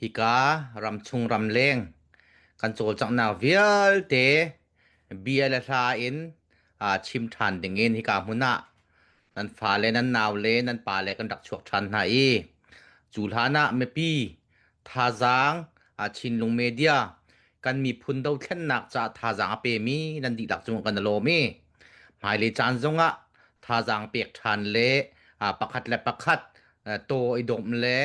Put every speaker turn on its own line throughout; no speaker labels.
Hika ramchung ramleng kan cawlcanghnak vialte bia le hla in chim ṭhan dingin hika hmun ah nan fale nan naule nan pale kan rak chuak ṭhan hna i cu hlan ah mipi thazaang Chinlung Media kan miphun dothlennak caah thazaang a pemi nan dihlak cungah kan i lawm i hmailei caan zongah thazaang pek ṭhan le pakhat le pakhat taw i dawmh le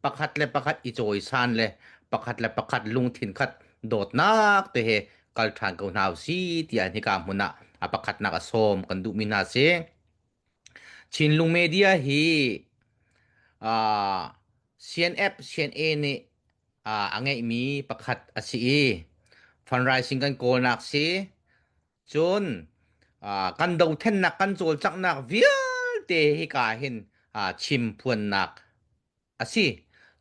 pakhat le pakhat i cawisan le pakhat le pakhat lungthin khat dawtnak te he kal ṭhan ko hna usih tiah hika hmun ah a pakhatnak a sawm kan duhmi hna si. Chinlung Media hi uh, CNF CNA nih uh, a ngeihmi pakhat a si i fundraising kan kawlnak si. Cun uh, kan dothennak kan cawlcanghnak vialte hika hin uh, chim phuannak a si.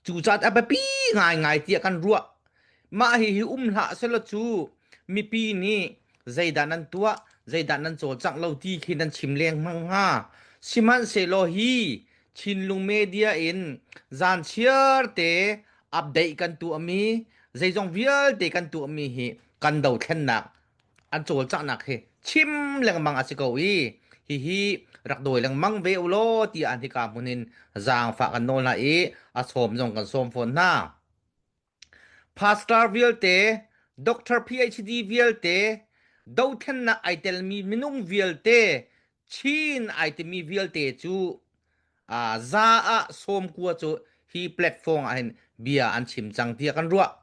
Cucaah a biapi ngaingai tiah kan ruah. Mah hihi um hlah selaw cu mipi nih zeidah nan tuah, zeidah nan cawlcangh lo ti khi nan chim lengmang hnga. Sihmanhsehlaw hi Chinlung media in zan chiar te update kan tuahmi, zeizong vialte kan tuahmi hi kan dothlennak an cawlcanghnak hi chim lengmang a si ko i hihi rak dawi lengmang ve u law tiah an hika hmun in zaangfah kan nawl hna i a sawm zong kan sawm fawn hna. Pastor vialte, Doctor PhD vialte, dothlennak ai telmi minung vialte, Chin ai timi vialte cu za ah 90 cu hi platform ah hin bia an chim cang tiah kan ruah.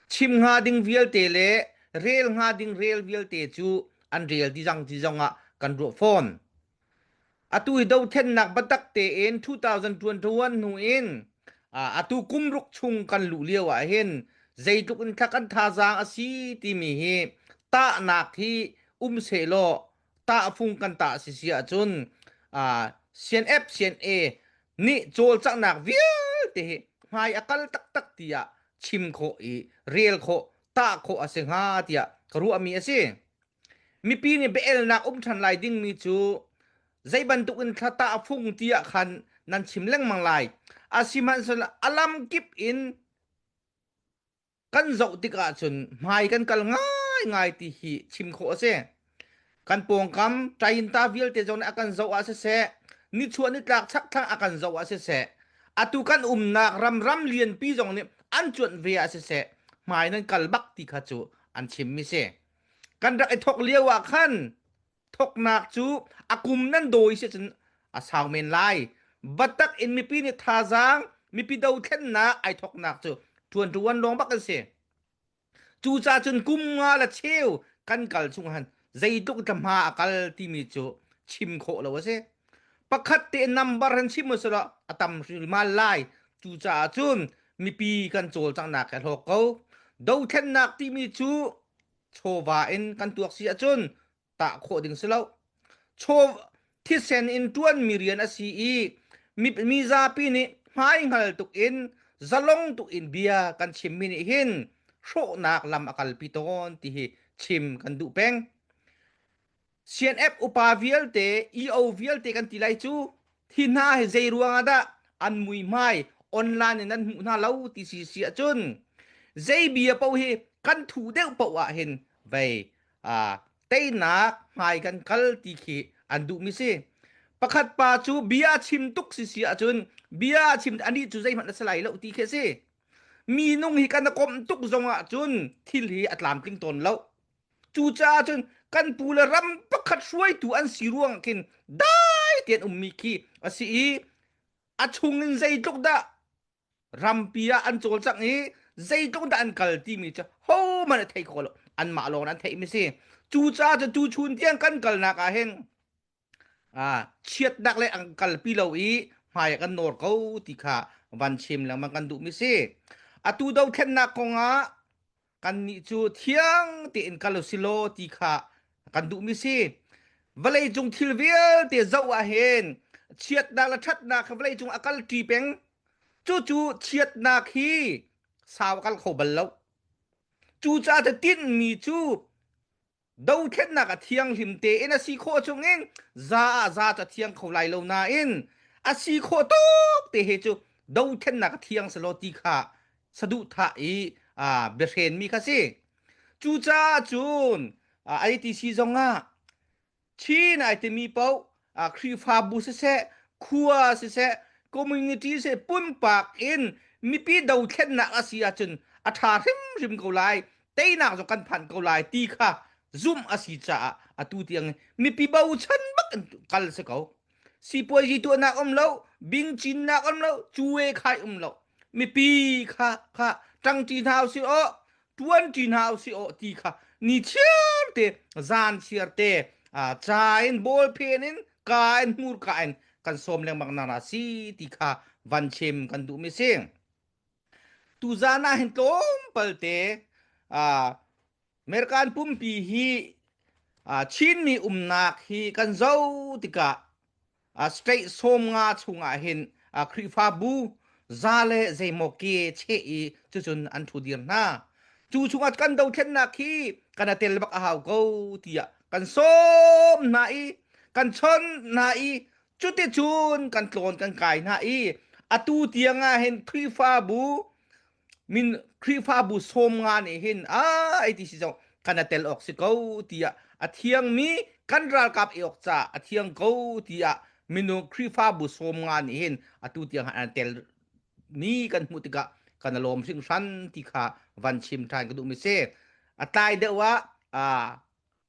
Chim hnga ding vialte le rel hnga ding rel vialte cu an rel ti zang ti zong ah kan ruah fawn. Atu hi dothlennak biatak tein 2021 hnu in atu kum ruk chung kan luh lio ah hin zeitluk in thla kan thazaang a si timi hi tahnak hi um sehlaw tahfung kan tah si si ahcun CNF CNA nih cawlcanghnak vialte hi hmai a kal taktak tiah chim khawh i rel khawh tah khawh a si hnga tiah ka ruahmi a si. Mipi nih biaelnak um ṭhan lai dingmi cu zei bantuk in thla tahfung tiah khan nan chim lengmang lai. Asihmanhsehlaw a lam kip in kan zoh tikah cun hmai kan kal ngaingai ti hi chim khawh a si. Kan pawngkam ṭainta vialte zong nih a kan zoh ah siseh, nichuah nitlak chakthlang a kan zoh ah siseh, atu kan umnak ram ram lianpi zong nih an cuanh ve ah siseh, hmai nan kal bak ti kha cu an chimmi si. Kan rak i thawk lio ah khan thawknak cu a kum nan dawi si cun a sau men lai. Batak in mipi nih thazaang mipi dothlennak ai thawknak cu ṭuan ṭuan lawng bak an si. Cucaah cun kum nga le cheu kan kal chung han zeitluk hma a kal timi cu chim khawh lo a si. Pakhat te number han chim usila a tam hrilmal lai. Cucaah cun mipi kan cawlcanghnak he hlawk ko. Dothlennak timi cu chawva in kan tuak si ahcun tah khawh ding si lo. Chaw thisen in ṭuanmi rian a si i mi zapi nih hmaihngal tuk in zalong tuk in bia kan chimmi nih hin hrawhnak lam a kalpi tawn ti hi chim kan duh peng. CNF upa vialte, EO vialte kan ti lai cu hi hna hi zei ruang ah dah an muihmai online in nan hmuh hna lo ti si si ahcun zei bia paoh hi kan thu deuh paoh ah hin vei teinak hmai kan kal ti khi an duhmi si. Pakhat pa cu bia chim tuk si si ahcun bia chim anih cu zeihmanh a si lai lo ti khi a si. Minung hi kan komh tuk zong ahcun thil hi a tlamtling tawn lo. Cucaah cun kan pu le ram pakhat hruaitu an si ruang khin dai tein ummi khi a si i a chung in zeitluk dah rampi ah an cawlcangh i zeitluk dah an kal timi cu hohmanh a thei kho lo anmah lawng an theihmi si cucaah cun tuchun tiang kan kalnak ah hin chiatnak le an kalpi lo i hmai ah kan nawr ko ti kha van chim lengmang kan duhmi si atu dothlennak kongah kannih cu thiang tein kal u silaw ti kha kan duhmi si vawlei cung thil vialte zoh ah hin chiatnak le ṭhatnak kha vawlei cung a kal ṭi peng cucu chiatnak hi sau a kal kho bal lo cucaah cu tinhmi cu dothlennak a thianghlim tein a si khawh chungin za ah za cu a thiang kho lai lo nain a si khawh tuk te he cu dothlennak a thiang selaw ti kha. saduhthah i biahrenmi kha si. Cucaah cun ITC zongah Chin ai timi paoh Khrihfabu siseh, khua siseh, community siseh pumpak in mipi dothlennak a si ahcun a ṭha hrimhrim ko lai, teinak zong kan phan ko lai ti kha zumh a si caah atu tiang mipi bochan bak in kal si ko. Sipuazi tuahnak um lo, bing cinnak um lo, cuwe khai um lo. Mipi kha kha ṭangṭi hna usih aw, ṭuanṭi hna usih aw ti kha ni chiar te zan chiar te ca in bawlphen in ka in hmurka in kan sawm lengmang na ra si ti kha van chim kan duh mi si. Tuzan ah hin tlawmpal te American pumpi hi Chinmi umnak hi kan zoh tikah state 50 chungah hin Khrihfabu za le zeimaw ke cheh i cucun an ṭhu dir hna. Cu chungah kan dothlennak hi kan a tel bak a hau ko tiah kan sawm hna i kan chawnh hna i cuticun kan tlawn kan kai hna i atu tiang ah hin Khrihfabu min Khrihfabu 50 nih hin ai ti si zong kan a tel awk si ko tiah a thiangmi kan ralkap i awk ca a thiang ko tiah minung Khrihfabu 50 nih hin atu tiang an tel mi kan hmuh tikah kan lawm hringhran ti kha van chim ṭhan ka duh mi si a tlai deuh ah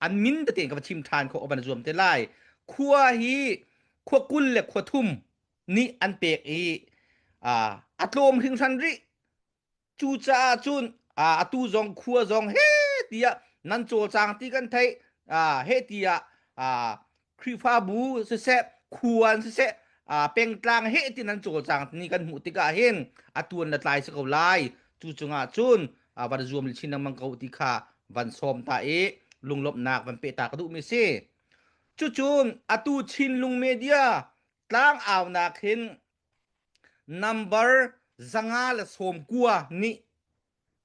an min tete ka va chim ṭhan khawh van zuam te lai khua hi khua 20 le khua thum nih an pek i a tlawm hringhran rih. Cucaah cun atu zong khua zong he tiah nan cawlcang ti kan theih he tiah Khrihfabu siseh khuan siseh pengtlang he ti nan cawlcang ni kan hmuh tikah hin atuan le tlai si ko lai cu cungah cun van zuam chin lengmang ko ti kha van sawm ta i lunglawmhnak van pe ta ka duhmi si cucun atu Chinlung media Tlangaunak hin number 519 nih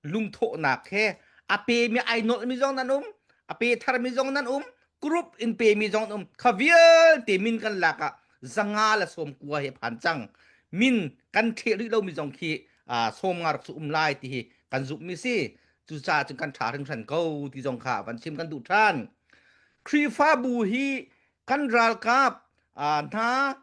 lungthawhnak he a pemi ai nolhmi zong nan um, a pe tharmi zong nan um, group in pemi zong nan um. Kha vialte min kan lak ah 519 he phan cang. Min kan thleh rih lomi zong khi 50 rak su um lai ti hi kan zumhmi si. Cucaah cun kan ṭha hringhran ko ti zong kha van chim kan duh ṭhan. Khrihfabu hi kan ralkap hna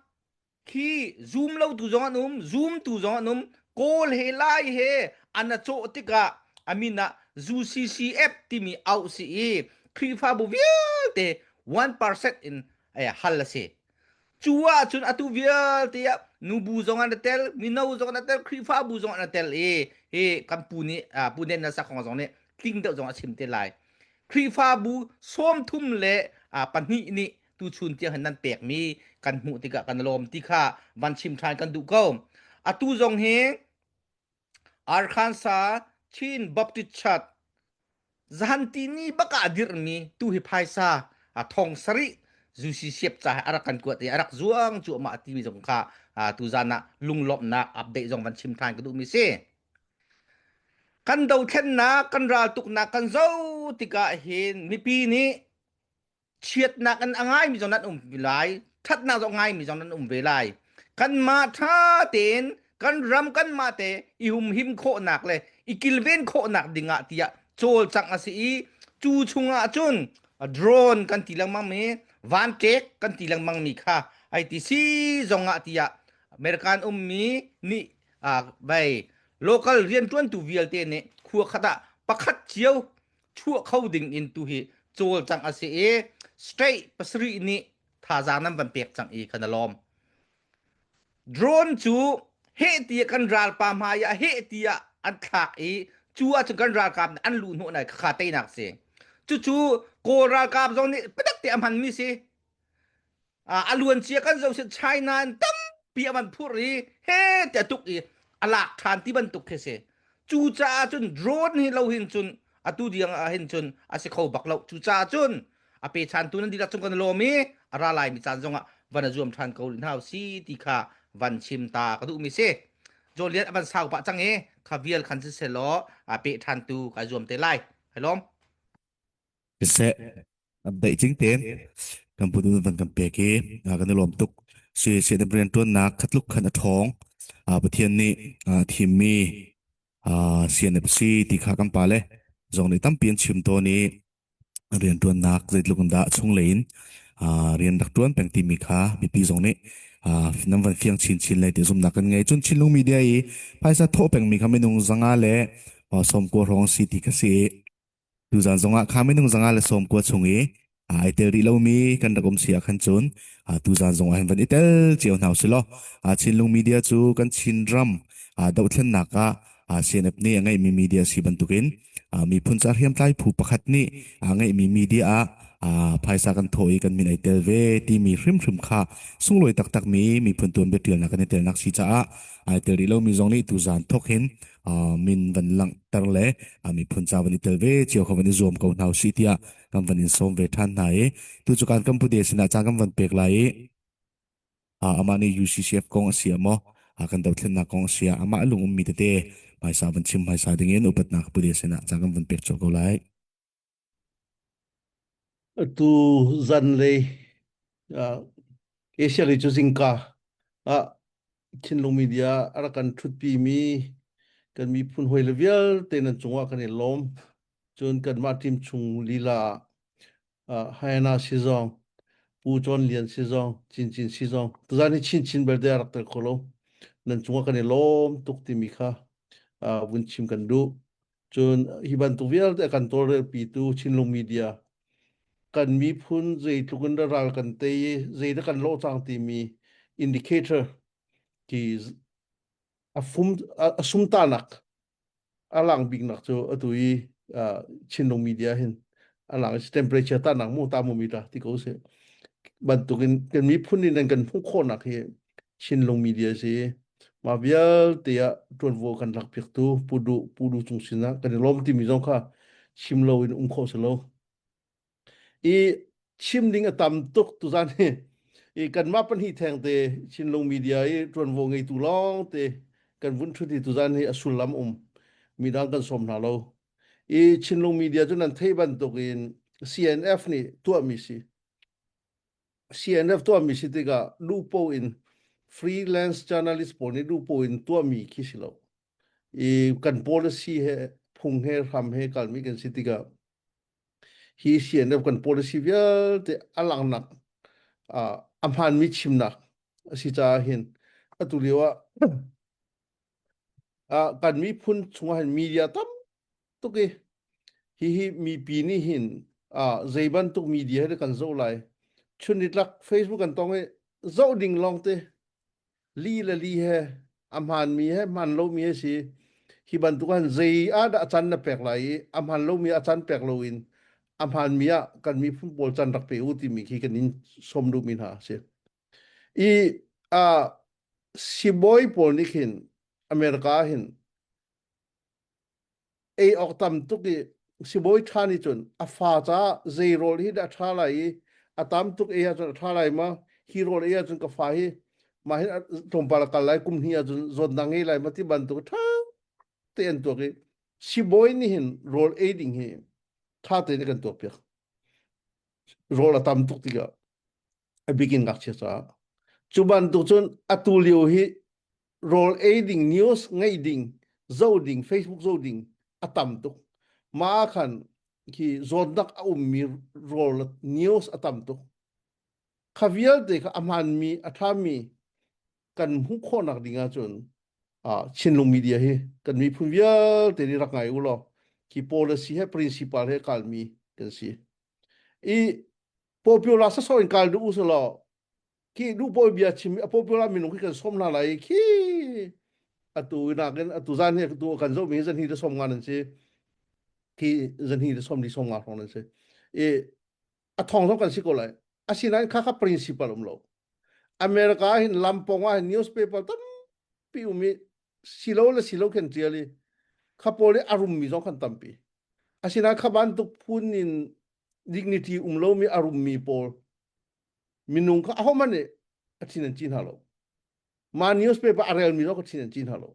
khi zum lo tu zong an um zum tu zong an um kawl he lai he an a cawh tikah a min ah UCCF timi auh si i Khrihfabu vialte 1% in hal a si cu ah cun atu vialte ah nubu zong an tel mino zong an tel Khrihfabu zong an tel i hi kan pu nih pu nen na sakhong zong nih tling deuh zong a chim te lai Khrihfabu 32 nih tuchun tiang hin nan pekmi kan hmuh tikah kan lawm ti kha van chim ṭhan kan duh ko. Atu zong hi Arkansas Chin Baptist Church zahanti ni bak ah dirhmi tu hi phaisa a thong sarih zusi siap ca a rak kan kuat i a rak zuang cuahmah timi zong kha tuzan ah lunglawmhnak update zong van chim ṭhan ka duhmi si. Kan dothlennak, kan raltuknak kan zoh tikah hin mipi nih chiatnak in a ngaimi zong nan um ve lai, ṭhatnak zong ngaimi zong nan um ve lai. Kanmah ṭha tein kan ram kanmah te i humhim khawhnak le i kilven khawhnak dingah tiah cawlcangh a si i cu chungah cun drone kan ti lengmang mi vanṭek kan ti lengmang mi kha ai ti si zongah tiah American ummi nih vai local rianṭuantu vialte nih khua khat ah pakhat cio chuah kho ding in tu hi cawlcangh a si i state pasarih nih thazaang nan van pek cang i kan i lawm. Drone cu heh tiah kan ralpa hmai ah heh tiah an thlak i cu ahcun kan ralkap nih an luh hnawh nai khakha teinak si. Cucu Kawl ralkap zong nih biatak te a hmanmi si. A luancia kan zoh sin China in tampi a van phurh i he tiah tuk i a lak ṭhan ti bantuk khi si. Cucaah cun drone hi lo hin cun atu diang ah hin cun a si kho bak lo. Cucaah cun a pe chantu nan dihlak cung kan lawm i a ra lai mi caan zongah van a zuam ṭhan ko rih hna si ti kha van chim ta ka duhmi si. Joliet a van sau pah cang i kha vial khan si selaw a pe ṭhan tu ka zuam te lai. Hai lawm.
Siseh, daih cing tein kan pu van kan pek i kan i lawm tuk. Si si na rian ṭuannak khatluk khan a ṭhawng. Pathian nih thimmi. CNF si ti kha kan pale zong nih tampi an chim tawn i rianṭuannak zeitluk in dah chunglei in rian rak ṭuan peng timi kha mipi zong nih nan van fiang chinchin lai ti zumhnak kan ngei. Cun Chinlung Media i phaisa thawh pengmi kha minung 190 hrawng si ti kha si i Tuzaan zongah kha minung 190 chung i ai tel rih lomi kan rak um si ah khan cun tuzaan zongah hin van i tel cio hna usih law Chinlung Media cu kan Chinram dohthlennak ah CNF nih a ngeihmi media si bantukin miphun ca hriamtlai phu pakhat nih a ngeihmi media ah phaisa kan thawh i kan min ai tel ve timi hrimhrim kha sunglawi taktakmi miphun tuanbia ṭialnak kan i telnak si caah ai tel rih lomi zong nih tuzaan thawk hin min van langhter le miphun ca van i tel ve cio kha van i zuam ko hna usih tiah kan van in sawm ve ṭhan hna i tu cu kan kan pude sinah caan kan van pek lai i amah nih UCCF kong a si ah maw kan dothlennak kong a si ah amah lung ummi tete hmaisa van chim hmaisa dingin upatnak pude sinah caan kan van pek cio ko lai.
Atu zanlei Asia lei cu zingka ah Thinlung Media a rak kan ṭhutpimi kan miphun hawi le vialte nan cungah kan i lawm. Cun kanmah team chung lila ah Hyena Sizong, Pu John Lian Sizong, Cincin Sizong, tuzan hi Chinchin belte a rak tel kho lo. Nan cungah kan i lawm tuk timi kha vun chim kan duh. Cun hi bantuk vialte a kan tawlrelpitu Chinlung Media kan miphun zeitluk in ral kan tei i zeidah kan lawh cang timi indicator ti a fum a sumtanak a lang biknak cu atu i Chinlung Media hin a lang temperature tahnak mu thermometer ti ko seh bantukin kan miphun in kan hmuh khawhnak hi Chinlung Media si. Mah vialte ah ṭuanvo kan lak piaktu Pu Duh Pu Duh Cung sinah kan i lawm timi zong kha chim loin um khawh si lo. I chim ding a tam tuk tuzan hi i kanmah pahnih theng te Chinlung Media i ṭuanvo ngeitu lawng te kan vun ṭhut i tuzan hi a sullam um midang kan sawm hna lo. I Chinlung Media cu nan theih bantukin CNF nih tuahmi si. CNF tuahmi si tikah duhpoh in freelance journalist pawl nih duhpoh in tuahmi khi si lo. I kan policy he phung he hram he kalmi kan si tikah hi CNF kan policy vialte a langnak a hmaanmi chimnak a si caah hin atu lio ah kan miphun chungah hin media tam tuk i hihi mipi nih hin zei bantuk media he kan zoh lai chun nitlak Facebook kan tong i zoh ding lawng te li le li he a hmaanmi he hmaan lomi he si hi bantuk han zei ah dah can na pek lai i a hmaan lomi a can pek loin a hmaanmi ah kan miphun pawl can rak pe u timi khi kan in sawm duhmi hna a si i uh, sibawi pawl nih khin America hin ei awk tam tuk i sibawi ṭha nih cun a fa caah zei rawl hi dah a ṭha lai i a tam tuk ei ahcun a ṭha lai ma hi rawl ei ahcun ka fa hi mah hin tlawmpal a kal lai kum hnih ahcun zawtnak ngei lai ma ti bantuk ṭha te an tuak i sibawi nih hin rawl ei ding hi ṭha tein a kan tuakpiak rawl a tam tuk tikah a bikin ngakchia caah cu bantuk cun atu lio hi rawl ei ding news ngaih ding zoh ding Facebook zoh ding a tam tuk mah ah khan khi zawtnak a ummi rawl news a tam tuk kha vialte kha a hmaanmi a ṭhami kan hmuh khawhnak ding ahcun ah Chinlung media hi kan miphun vialte nih rak ngai u law khi policy he principle he kalmi kan si i popular sasawh in kal duh u law khi duh pawi bia chim a popular minung khi kan som hna lai khi atu nakin atu zan hi tu kan zoh mi zan hi le som nga nan si khi zan hi le som li som nga hrawng nan si i a thong zong kan si ko lai asinain kha kha principle um lo America hin lampong ah hin newspaper tampi um i silo le silo khen tial i kha pawl i a rum mi zong khan tampi asinain kha bantuk phun in dignity um lomi a rummi pawl minung kha ahohmanh nih a thin an ci hna lo mah newspaper a relmi zong kha thin an ci hna lo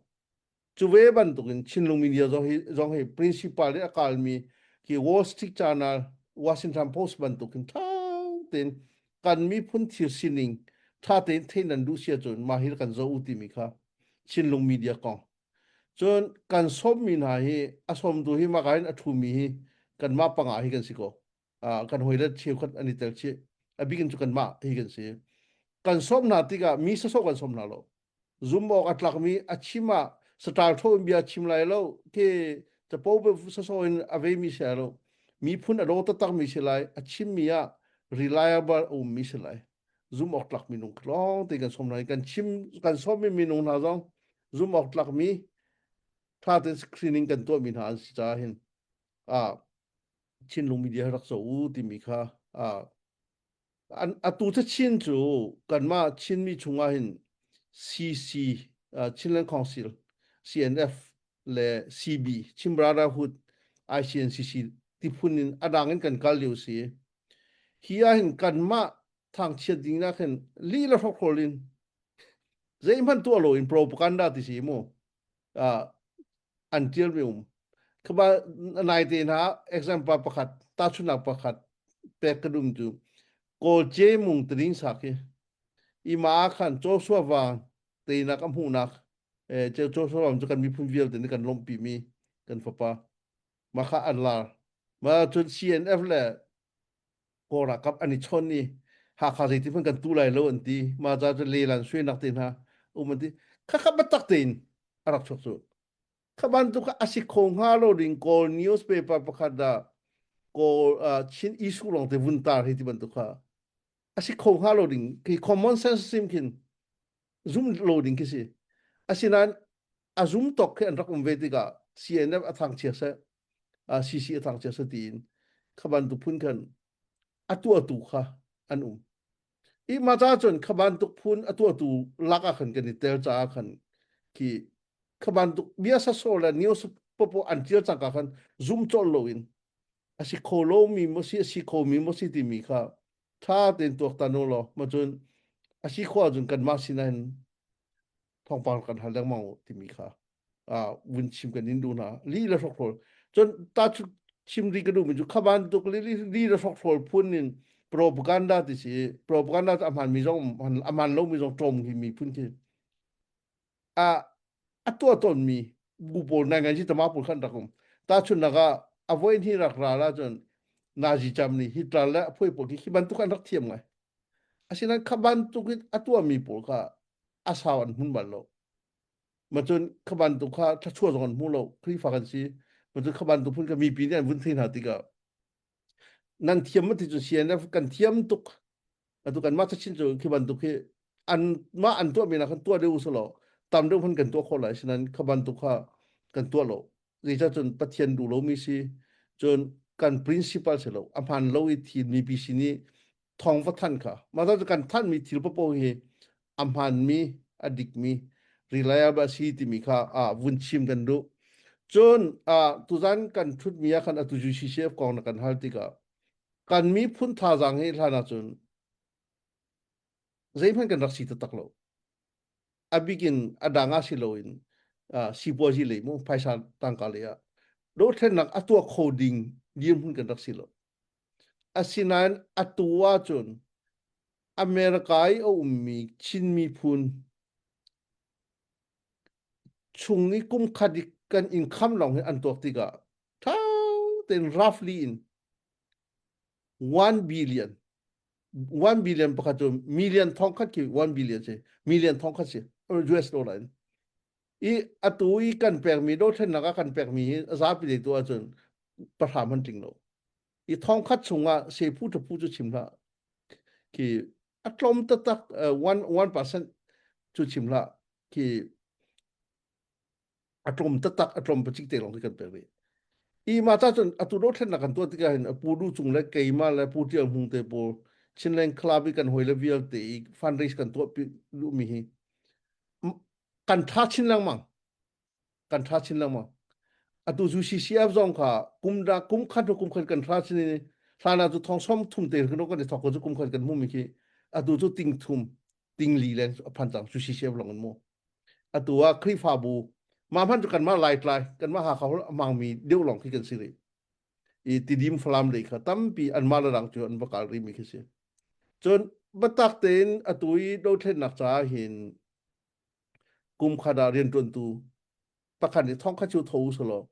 cu ve bantukin Chinlung media zong hi zong hi principal i a kalmi khi Wall Street Journal Washington Post bantukin ṭha tein kan miphun thil sining ṭha tein theih nan duh si ahcun mah hi kan zoh u timi kha Chinlung media kong. Cun kan sawmmi hna hi a sawmtu hi maka in a ṭhumi hi kanmah panga hi kan si ko. Uh, kan hawile cheukhat an i tel chih. A bik in cu kanmah hi kan si. Kan sawm hna tikah mi sawsawh kan sawm hna lo. Zum awk a tlakmi a chim ah saṭal ṭho in bia chim lai lo ke capo sawsawh in a veimi si lai lo. Miphun a daw taktakmi si lai. A chimmi ah reliable a ummi si lai. Zum awk tlak minung lawng te kan sawm hna. Kan chim kan sawmmi minung hna zong zum awk tlakmi ṭha tein screening kan tuahmi hna an si caah hin ah Chinlung media rak zoh u timi kha ah an atu chin cu kanmah Chinmi chungah hin CC uh, Chinland Council CNF le CB Chin Brotherhood ICNCC ti phun in adang in kan kal lio si hi ah hin kanmah thangchiat ding nak hin li le hrokhrawl in zeihmanh tuah lo in propaganda ti si mu uh, an tial mi um khaba nai te hna example pakhat tahchunnak pakhat pek ka dum cu kawl ce mung tading sa khi ima khan Joshua Van teinak a hmuhnak eh Joshua Van cu kan miphun vialte nih kan lawmhpi mi kan fapa ma kha an lar ma cun CNF le Kawl ralkap an i chawn i Hakha zeiti hmanh kan tu lai lo an ti. Mah ca cu lelan suainak te hna um an ti. Khakha biatak tein a rak chuak cu. Kha bantuk kha a si kho hnga lo ding Kawl newspaper pakhat ah Kawl uh, Chin issue lawng te vun tar hi ti bantuk kha a si kho hnga lo ding khi common sense sim khin zum lo ding khi si. Asinain a zum tok khi an rak um ve tikah CNF a thangchia seh CC a thangchia seh tiin kha bantuk phun khan a tuahtu kha an um. I ma ca cun kha bantuk phun a tuahtu lak ah khan kan i tel caah khan khi kha bantuk bia saso le news popo an tial cangka khan zum cawlh loin a si kho lomi maw si a si khomi maw si timi kha ṭha tein tuaktan u law ma cun a si khawh ahcun kanmah sinah hin thawngpang kan hal lengmang u timi kha uh, vun chim kan in duh hna li le hrokhrawl cun ta chim ri ka duhmi cu kha bantuk li, li le hrokhrawl phun in propaganda ti si propaganda a hman mi zong a hman lo mi zong ṭom hi mi phun khi a a tuah tawnmi bu pawl nai ngai tama pawl khan rak um tahchunhnak ah a voin hi rak ral ahcun Nazi Germany Hitler le a phuai pawl khi khi bantuk an rak thiam ngai asinain kha bantuk in a tuahmi pawl kha a sau an hmun bal lo ma cun kha bantuk kha thluachuah zong an hmu lo Khrihfa kan si ma cun kha bantuk phun kha mipi nih an vun thei hna tikah nan thiam ma ti cun CNF kan thiam tuk atu kan mah chin cu khi bantuk hi an mah an tuah mi nak kan tuah deuh usulaw tam deuh hman kan tuah khawh lai sinan kha bantuk kha kan tuah lo zeicah cun pathian duh lomi si cun kan principal si lo a hman lo i thil mipi sin i thong va than kha mah cu kan than mi thil popo hi a hman mi a dik mi reliable a si timi kha a vun chim kan duh cun tuzan kan thut mi ah khan atu UCCF kong na kan hal tikah kan miphun thazaang hi hlan ahcun zeihmanh kan rak si taktak lo. A bikin a dang ah si loin uh, sipuazi lei mu phaisa tangka lei ah dothlennak a tuah kho ding dirhmun kan rak si lo. Asinain atu ahcun America i a ummi Chin miphun chung i kum khat i kan income lawng hi an tuak tikah ṭha tein roughly in 1 billion 1 billion pakhat cu million thong khat khi 1 billion si million thong khat si US dollar in i atu i kan pekmi dothlennak ah kan pekmi hi a zapi lei tu ahcun pahra hmanh tling lo i thong khat chungah sephu ṭhaphu cu chim hlah khi a tlawm taktak 1 1% cu chim hlah khi a tlawm taktak a tlawm pacik te lawng khi kan pek rih i ma ta cun atu dothlennak kan tuah tikah hin pu du cung le keimah le pu tial hmung te pawl Chinland Club i kan hawi le vialte i fundraise kan tuah pi duhmi hi kan tha chin lengmang kan tha chin lengmang atu UCCF zong kha kum da kum khat kum khat kan tha chin i hlan ah cu thong som thum te kan kan i thok ko cu kum khat kan hmu mi khi atu cu ting thum ting li le a phan cang UCCF long in mu atu ah Khrihfabu mah hmanh cu kanmah Laitlai kanmah Hakha holh a hmangmi deuh lawng khi kan si rih i Tidim Falam lei kha tampi anmah le rang cu an va kal rihmi khi si cun biatak tein atu i dothlennak caah hin kum khat ah rianṭuantu. Pakhat nih thong khat cu tho u selaw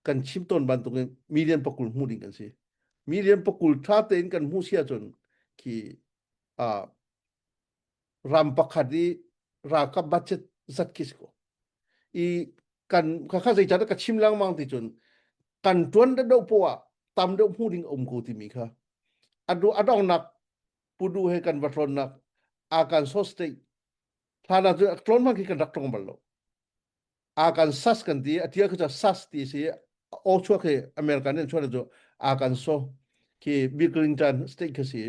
kan chim tawn bantukin million pakul hmu ding kan si. Million pakul tha tein kan hmu si ahcun khi uh, ram pakhat i ralkap budget zat khi si ko. I kan kha kha zeica ka chim lengmang ti cun kan tuan deuh poah tam deuh hmu ding a um ko timi kha adu adongnak pudu he kan va tlawnnak Arkansas state hlan ah cun tlawn hmang khi kan rak tlong bal lo Arkansas kan ti a tial khi cu sas ti si aw chuak khi American in chuak cu Arkansas khi Bill Clinton state khi si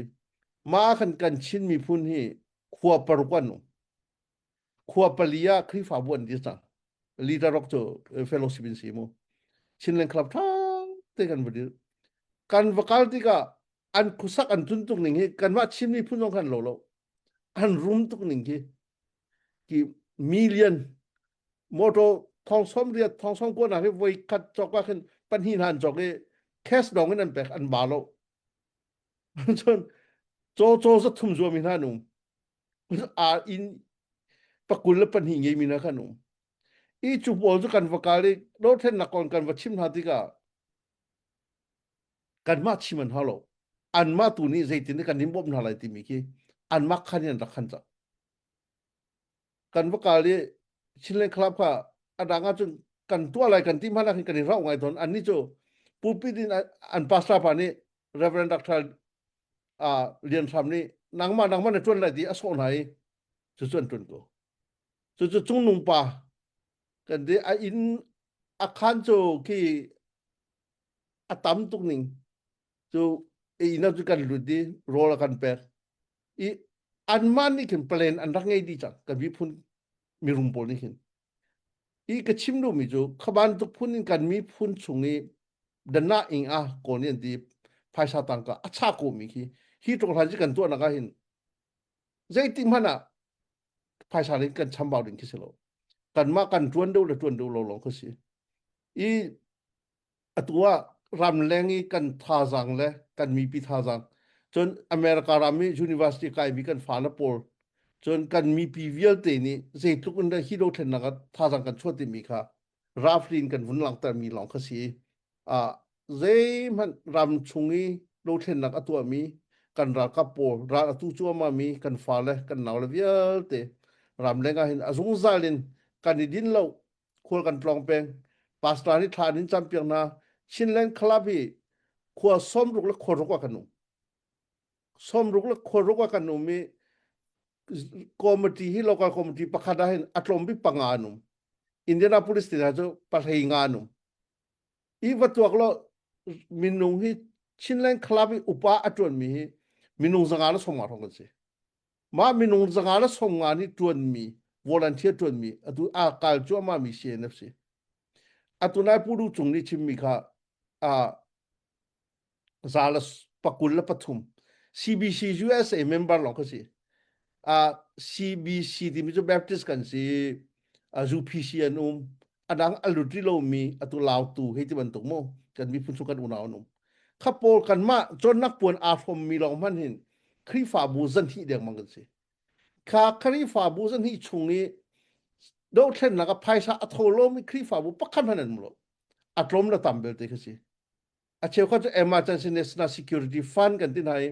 ma khan kan Chin miphun hi khua paruk an um khua pali ah Khrihfabu an dir cang leader rock cu fellowship in si mu Chinland Club tha te kan va dir kan va kal tikah an khusak an tun tuk ning hi kanmah Chin miphun zong khan lo lo an rum tuk ning khi ki million motor thong som riat thong som ko na hi voi khat chok ah khin pahnih hlan chok i cash dong in an pek an ba lo cun caw caw za thum zuam mi hna num a in pakul le pahnih ngei mi hna khan um i cu pawl cu kan va kal i dothlennak kon kan va chim hna tikah kanmah chim an hau lo anmah tu nih zeitin kan in bawmh hna lai timi khi anmah khan in an rak khan cang kan va kal i Chinland Club kha a dang ahcun kan tuah lai kan ti hmanh ah khin kan i rauh ngai tawn annih cu pulpit in an pastor pa nih Reverend Dr. Uh, Lian Hram nih nangmah nangmah na ṭuan lai ti a sawh hna i cucu an ṭuan ko cucu cungnung pa kan ti a inn a khan cu khi a tam tuk ning cu inn ah cu kan lut i rawl a kan pek i anmah nih khin plan an rak ngei dih cang kan miphun mirum pawl nih khin i ka chim duhmi cu kha bantuk phun in kan miphun chung i dana ing a kawl nih an ti phaisa tangka a cha ko mi khi hi tluk hlan ci kan tuahnak ah hin zeitik hmanh ah phaisa in kan chambau ding khi si lo kanmah kan tuan deuh le tuan deuh lo lawng khi si i atu ah ramleng i kan thazaang le kan mipi thazaang cun America ram i university kaimi kan fale pawl cun kan mipi vialte nih zeitluk in dah hi dothlennak ah thazaang kan chuah timi kha roughly in kan vun langhtermi lawng kha si ah zeihmanh ram chung i dothlennak a tuahmi kan ralkap pawl ral atu cuahmah mi kan fale kan naule vialte ramleng ah hin a zungzal in kan i din lo khual kan tlawng peng pastor nih thla in campiak hna Chinland Club hi khua sawmruk le khua ruk ah kan um sawmruk le khua ruk ah kan um i committee hi local committee pakhat ah hin a tlawm bik panga an um Indianapolis te hna cu pahlei nga an um i va tuak lo minung hi Chinland Club i upa a ṭuanmi hi minung zanga le sawmnga hrawng kan si Mah minung 150 nih ṭuanmi volunteer ṭuanmi atu aa kal cuahmahmi CNF si. Atu nai Pu Duh Cung nih chimmi kha uh, za le pakul le pathum CBC USA member lawng kha si. Uh, CBC timi cu Baptist kan si, uh, UPC an um, adang a lut rih lomi atu Lautu hei ti bantuk mu kan miphun chung kan unau an um. Kha pawl kanmah cawnnak puan aa hrawmmi lawng hmanh hin Khrihfabu zanhnih dengmang kan si. Kha Khrihfabu zanhnih chung i dothlennak a phaisa a tho lomi Khrihfabu pakhat hmanh an um lo. A tlawm le tam belte kha si. A cheukhat cu Emergency National Security Fund kan ti hna i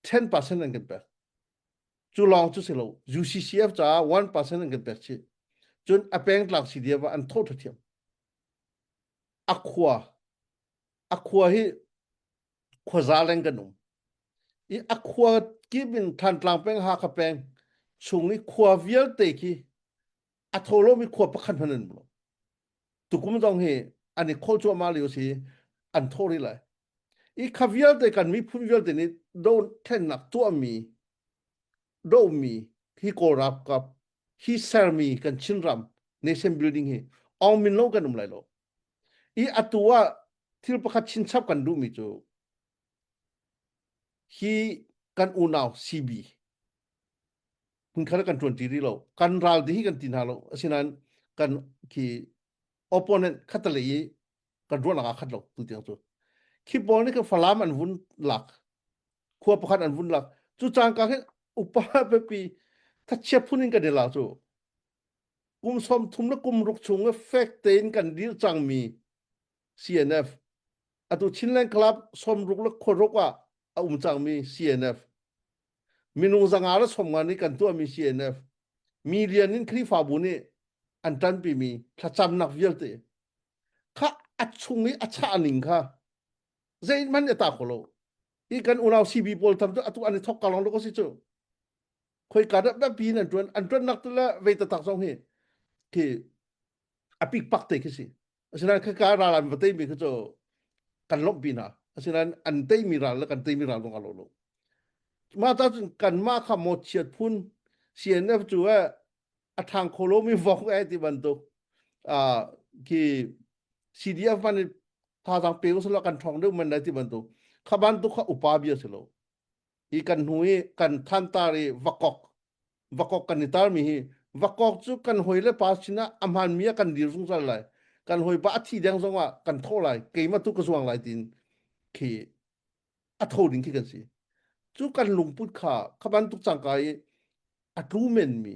10% an kan pek. Cu lawng cu si lo. UCCF caah 1% an kan pek chih. Cun a pengtlang CDF ah an tho thiam. A khua a khua hi khuaza leng kan um i a khua kip in Thantlang peng Hakha peng chung i khua vialte khi a tho lomi khua pakhat hmanh an um lo tukum zong hi an i khawl cuahmah lio si an tho rih lai i kha vialte kan miphun vialte nih dothlennak tuahmi dohmi hi Kawl ralkap hi sermi kan Chinram nation building hi ong min lo kan um lai lo I atu ah thil pakhat chinchap kan duhmi cu hi kan unau CB hmunkhat ah kan ṭuanṭi rih lo. Kan ral ti hi kan ti hna lo. Asinain kan khi opponent khatalei i kan ruahnak aa khat lo tu tiang cu. Khi pawl nih khan Falam an vun lak. Khua pakhat an vun lak. Cu cangka khin upa pipi thachia phun in kan i la cu. Kum 30 le kum ruk chung i fek tein kan dir cangmi CNF atu Chinland Club 60 le khuaruk ah a um cangmi CNF minung 500 le 50 nih kan tuahmi CNF million in Khrihfabu nih an ṭanpimi thlacamnak vialte kha a chung i a chah ning kha zeihmanh a ta kho lo. Hi kan unau CB pawl tham cu atu an i thok ka long lo si cu. Khoi ka dap dap pi in an ṭuan an ṭuannak tu le vei taktak zong hi khi a pik pak te khi si. Asinain khaka ral an va teimi khi cu kan lawmhpi hna. Asinain an teimi ral le kan teimi ral zong a lo lo. Mah ta cun kanmah kha mawchiat phun CNF cu eh a ṭhang kho lomi vok eh ti bantuk ah khi CDF man in thazaang pe usila kan ṭhawng deuh man lai ti bantuk kha bantuk kha upa bia si lo. Hi kan hnu i kan thantar i vakok vakok kan i tarmi hi vakok cu kan hawi le pa sinah a hmaanmi ah kan dir zungzal lai kan hawipa a thi deng zongah kan thawh lai keimah tu ka zuang lai tiin khi a tho ding khi kan si cu kan lungput kha kha bantuk cangka i a tlu menmi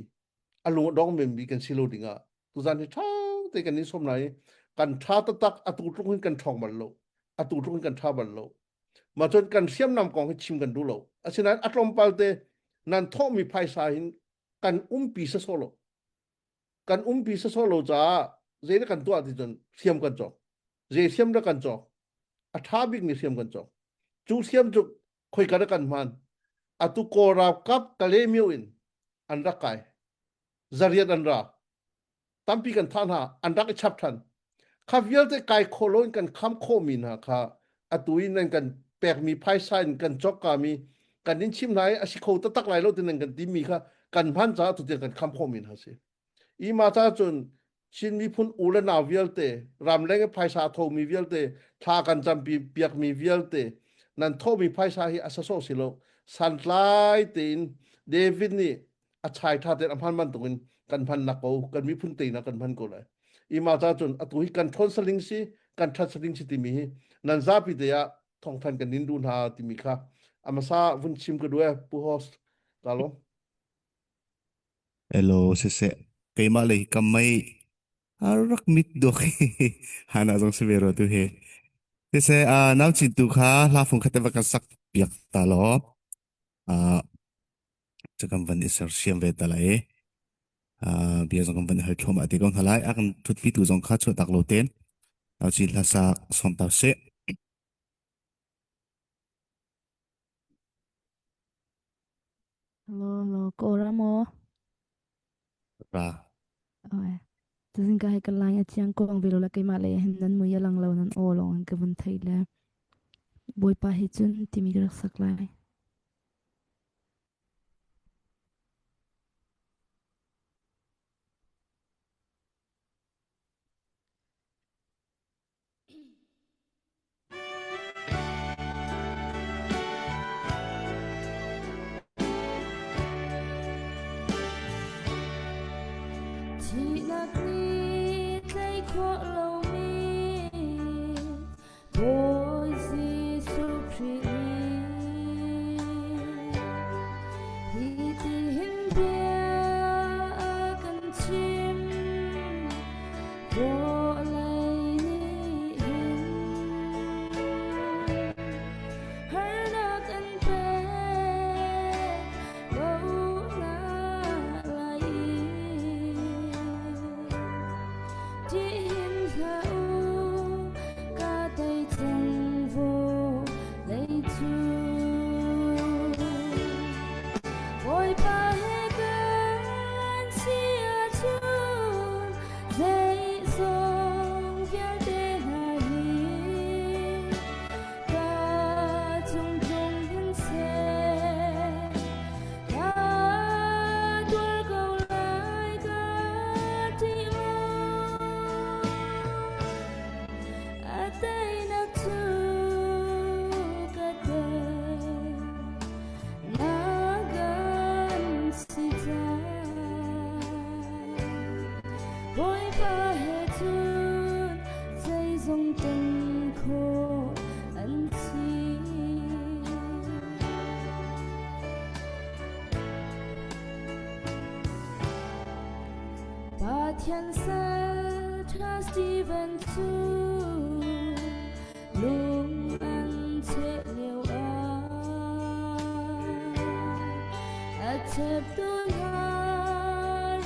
a lung a dong menmi kan si lo dingah tuzan hi ṭha te kan in som lai kan ṭha taktak atu tluk hin kan ṭhawng bal lo atu tluk hin kan ṭha bal lo Mah cun kan hriamnam kong hi chim kan duh lo. Asinain a tlawmpal te nan thawhmi phaisa hin kan umpi sasawh lo. Kan umpi sasawh lo caah zei dah kan tuah ti cun hriam kan cawk. Zei hriam dah kan cawk? A ṭha bikmi hriam kan cawk. Cu hriam cu khoika dah kan hman? Atu Kawl ralkap Kalaymyo in an rak kai. Zariat an ra. Tampi kan thah hna an rak i chap than kha vialte kai khawh loin kan kham khawhmi hna kha atu i nan kan pekmi phaisa in kan cawkkami kan in chim hna i a si kho taktak lai lo ti nan kan timi kha kan hman caah tu tiang kan kham khawhmi hna si i ma ca cun Chin miphun u le nau vialte ramleng i phaisa a thomi vialte thla kan campi piakmi vialte nan thawhmi phaisa hi a sasawh si lo santlai tein David nih a chai tha tein a hman bantukin kan hman nak ko kan miphun tein kan hman ko lai ima ca cun atu hi kan ṭhawn saling si kan ṭhat saling si timi hi nan zapi te ah thawngthan kan nin duh hna timi kha amasa vun chim ka duh e pu host ka lawm
Hello siseh keimah lei kam mei a rak mit duk hana zong si ve ro tu he siseh nau cin tu kha hla fung khat te va kan sak piak ta law cu kan van i sersiam ve ta lai i bia zong kan van i hal thluahmah te ko hna lai. A kan ṭhutpitu zong kha chuahtak lo tein Nauci hlasa sawm ta sih.
Hello, hello, Kawlram maw?
Ra.
Oi. Tuzing ka hei ka line a chiang kong ve lo la keimah lei hin nan mui a lang lo nan aw lawng in ka vun thei le Bawipa hi cun timi ka rak sak lai. Thihnak nih tlai khawh lomi Bawi Jesuh Khrih nih hi ti hin bia a kan chim vawlei nih hin harnak an pek ko hna lai i ṭih hin hlah. Pathian sal ṭha Steven cu lung an cheh lio ah a cheptu hna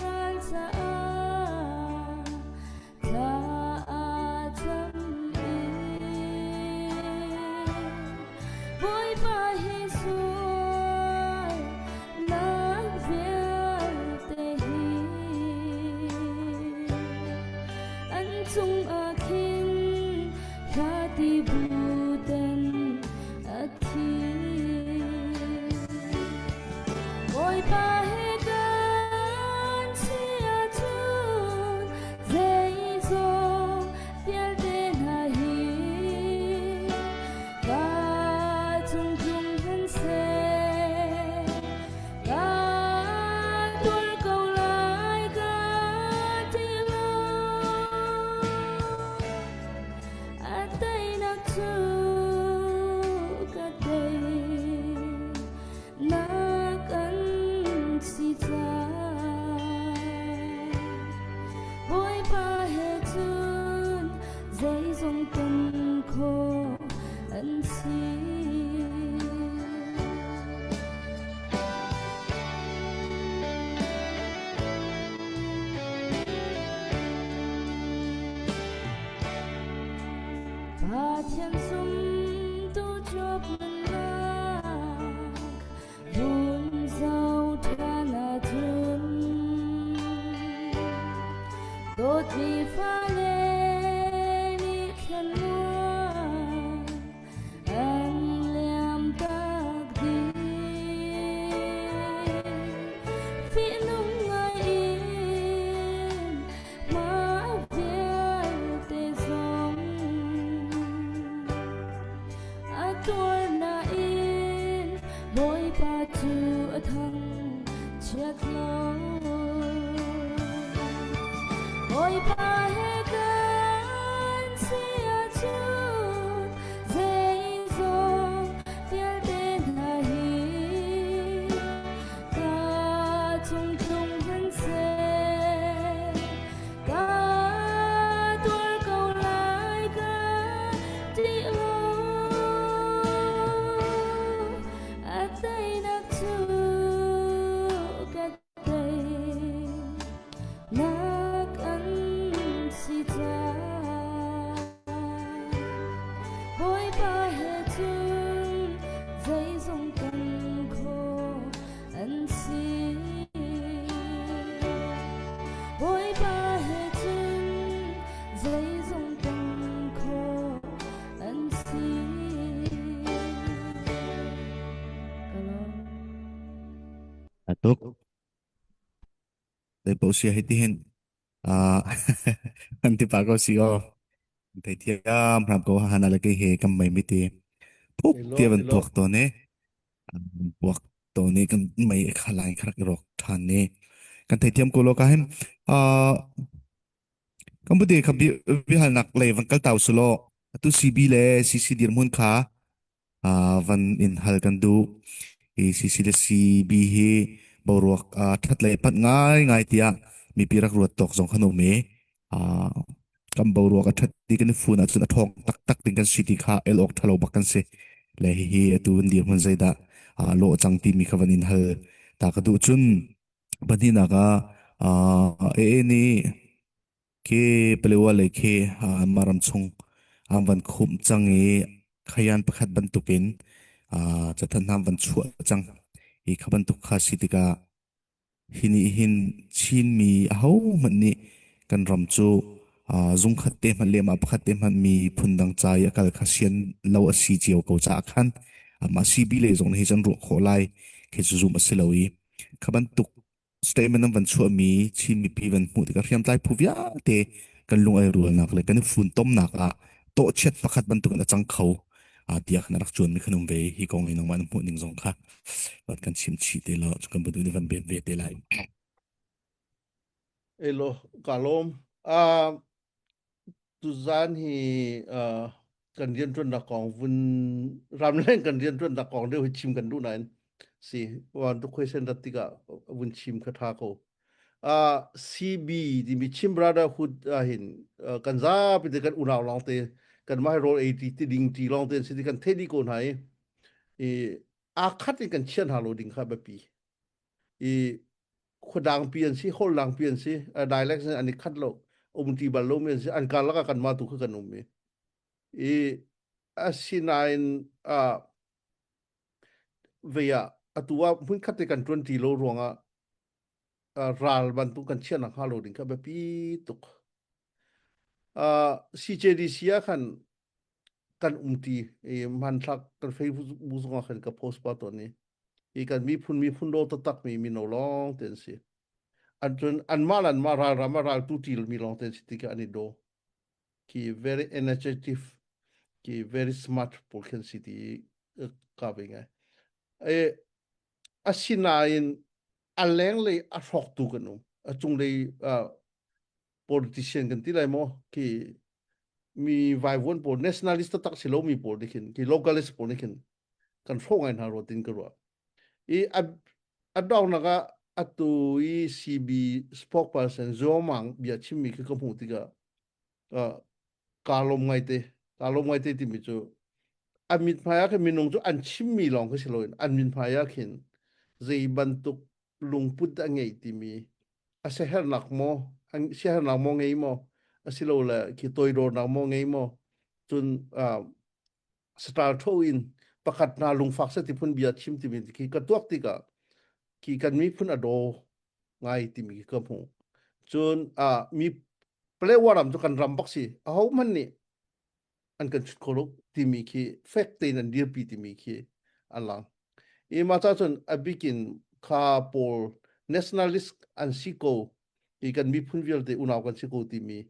ral caah thla a cam i Bawipa hi sual nak vialte hi an cungah khin hla ti buten a thi. Bawipa he kan si ahcun zeizong vialte hna hi ka cung tlung hmanhseh ka tuar ko lai ka ti lo. A teinak cu ka tei nak an si cang. Bawipa he cun zeizong ton khawh an si. Pathian zumtu Job nunnak vun zoh ṭhan ahcun dawtmi fale nih thlanmuan an liam tak dih. Fihnung ngai in mah vialte zong a tuar nain Bawipa cu a thang chiat lo. Bawipa he kan si ahcun zeizong vialte hna hi ka chung tlung hmanhseh ka tuar ko lai ka ti lo a teinak cu ka tei nak an si cang Bawipa he cun zeizong kan khawh an si. Bawipa he cun zeizong kan khawh an si. Ka lawm.
Atuk. Dai po sia hiti hin an ti pa ko si o. Thei thiam hram ko hana le ke he kam mai mi ti. Phuk
Elo
tia van
elo.
tuak to ne. Puak to ne kan mei kha lai kharak rok than ne. Kan thei thiam ko lo ka hem. Kan bude kha bi bi hal nak le van kal tau sulo. Atu CB le CC dirhmun kha van in hal kan duh. Hi CC le CB hi boruak ṭhat lei panh ngaingai tiah mipi rak ruat tawk zong kan um i kan boruak a ṭhat ti kan i fun ahcun a ṭhawng taktak ding kan si ti kha el awk ṭhalo bak kan si. Le hihi atu an dirhmun zeidah lawh cang timi kha van in hal ta ka duh. Cun pahnihnak ah AA nih Khi Palewa lei khi anmah ram chung an van khumh cang i khayan pakhat bantukin cathanh hna an van chuah cang. Hi kha bantuk kha si tikah hi nih hin Chinmi ahohmanh nih kan ram cu zungkhat te hmanh le mah pakhat te hmanh mi phundang ca i a kal kha sian lo a si cio ko caah khan amah CB lei zong nih hi cun ruah khawh lai khi cu zumh a si lo i kha bantuk statement an van chuahmi Chin mipi van hmuh tikah hriamtlai phu vialte kan lung ai rualnak le kan i funtomnak ah tawhchiat pakhat bantukin a cang kho tiah khan a rak cuanmi khan um ve hi kong in nangmah na hmuh ning zong kha van kan chim chih te law kan bu nih van bet ve te lai.
Elo ka lawm. Uh, tuzan hi uh, kan rianṭuannak kong vun ramleng kan rianṭuannak kong deuh hi chim kan duh nain si wan tu question rat tikah vun chim kha tha ko. Uh, CB timi Chin Brotherhood ah hin uh, kan zapi te kan unau lawng te kan mah rawl ei ti ti ding ti lawng te si ti kan theih dih ko hna i i aa khat in kan chiah hna lo ding kha biapi. I khuadang pi an si, holh pi an si, uh, dialect an i khat lo, um ti bal lo mi an si, an karlak ah kanmah tu kha kan um i. I asinain uh, vei ah atu ah hmunkhat te kan ṭuan ṭi lo ruangah uh, ral bantuk kan chiahnak hnga lo ding kha biapi tuk. Uh, CJDC ah khan kan umṭi i hmanthlak kan Facebook zongah khan ka post pa tawn i i kan miphun miphun daw taktak mi mino lawng te an si. An cun anmah le anmah ralram ah ral tu ṭil mi lawng te an si tikah an i daw. Ki very energetic ki very smart pawl khin si ti ka ve ngai. E asinain a lenglei a hrawktu kan um. A cunglei uh, politician kan ti lai maw ki mi vaivuan pawl nationalist tak si lo mi pawl nih khin ki localist pawl nih khin kan hrawk ngai hna rua tin ka ruah. I a a dongnak ah atu i CB spokesperson Zuamang bia chimmi khi ka hmuh tikah uh, kaa lawm ngaite kaa lawm ngaite timi cu an mithmai ah khin minung cu an chimmi lawng khi si loin an mithmai ah khin zei bantuk lungput dah ngei timi a siaherhnak maw an siaherhnak maw ngei maw asilole khi toidornak maw ngei maw cun uh, saṭal ṭho in pakhat hna lungfak seh ti phun bia chim timi khi ka tuak tikah khi kan miphun a daw ngai timi khi ka hmuh. Cun ah mi Palewa ram cu kan ram bak si ahohmanh nih an kan chut kho lo timi khi fek tein an dirpi timi khi a lang. I mah ca cun a bikin kha pawl nationalist an si ko i kan miphun vialte unau kan si ko timi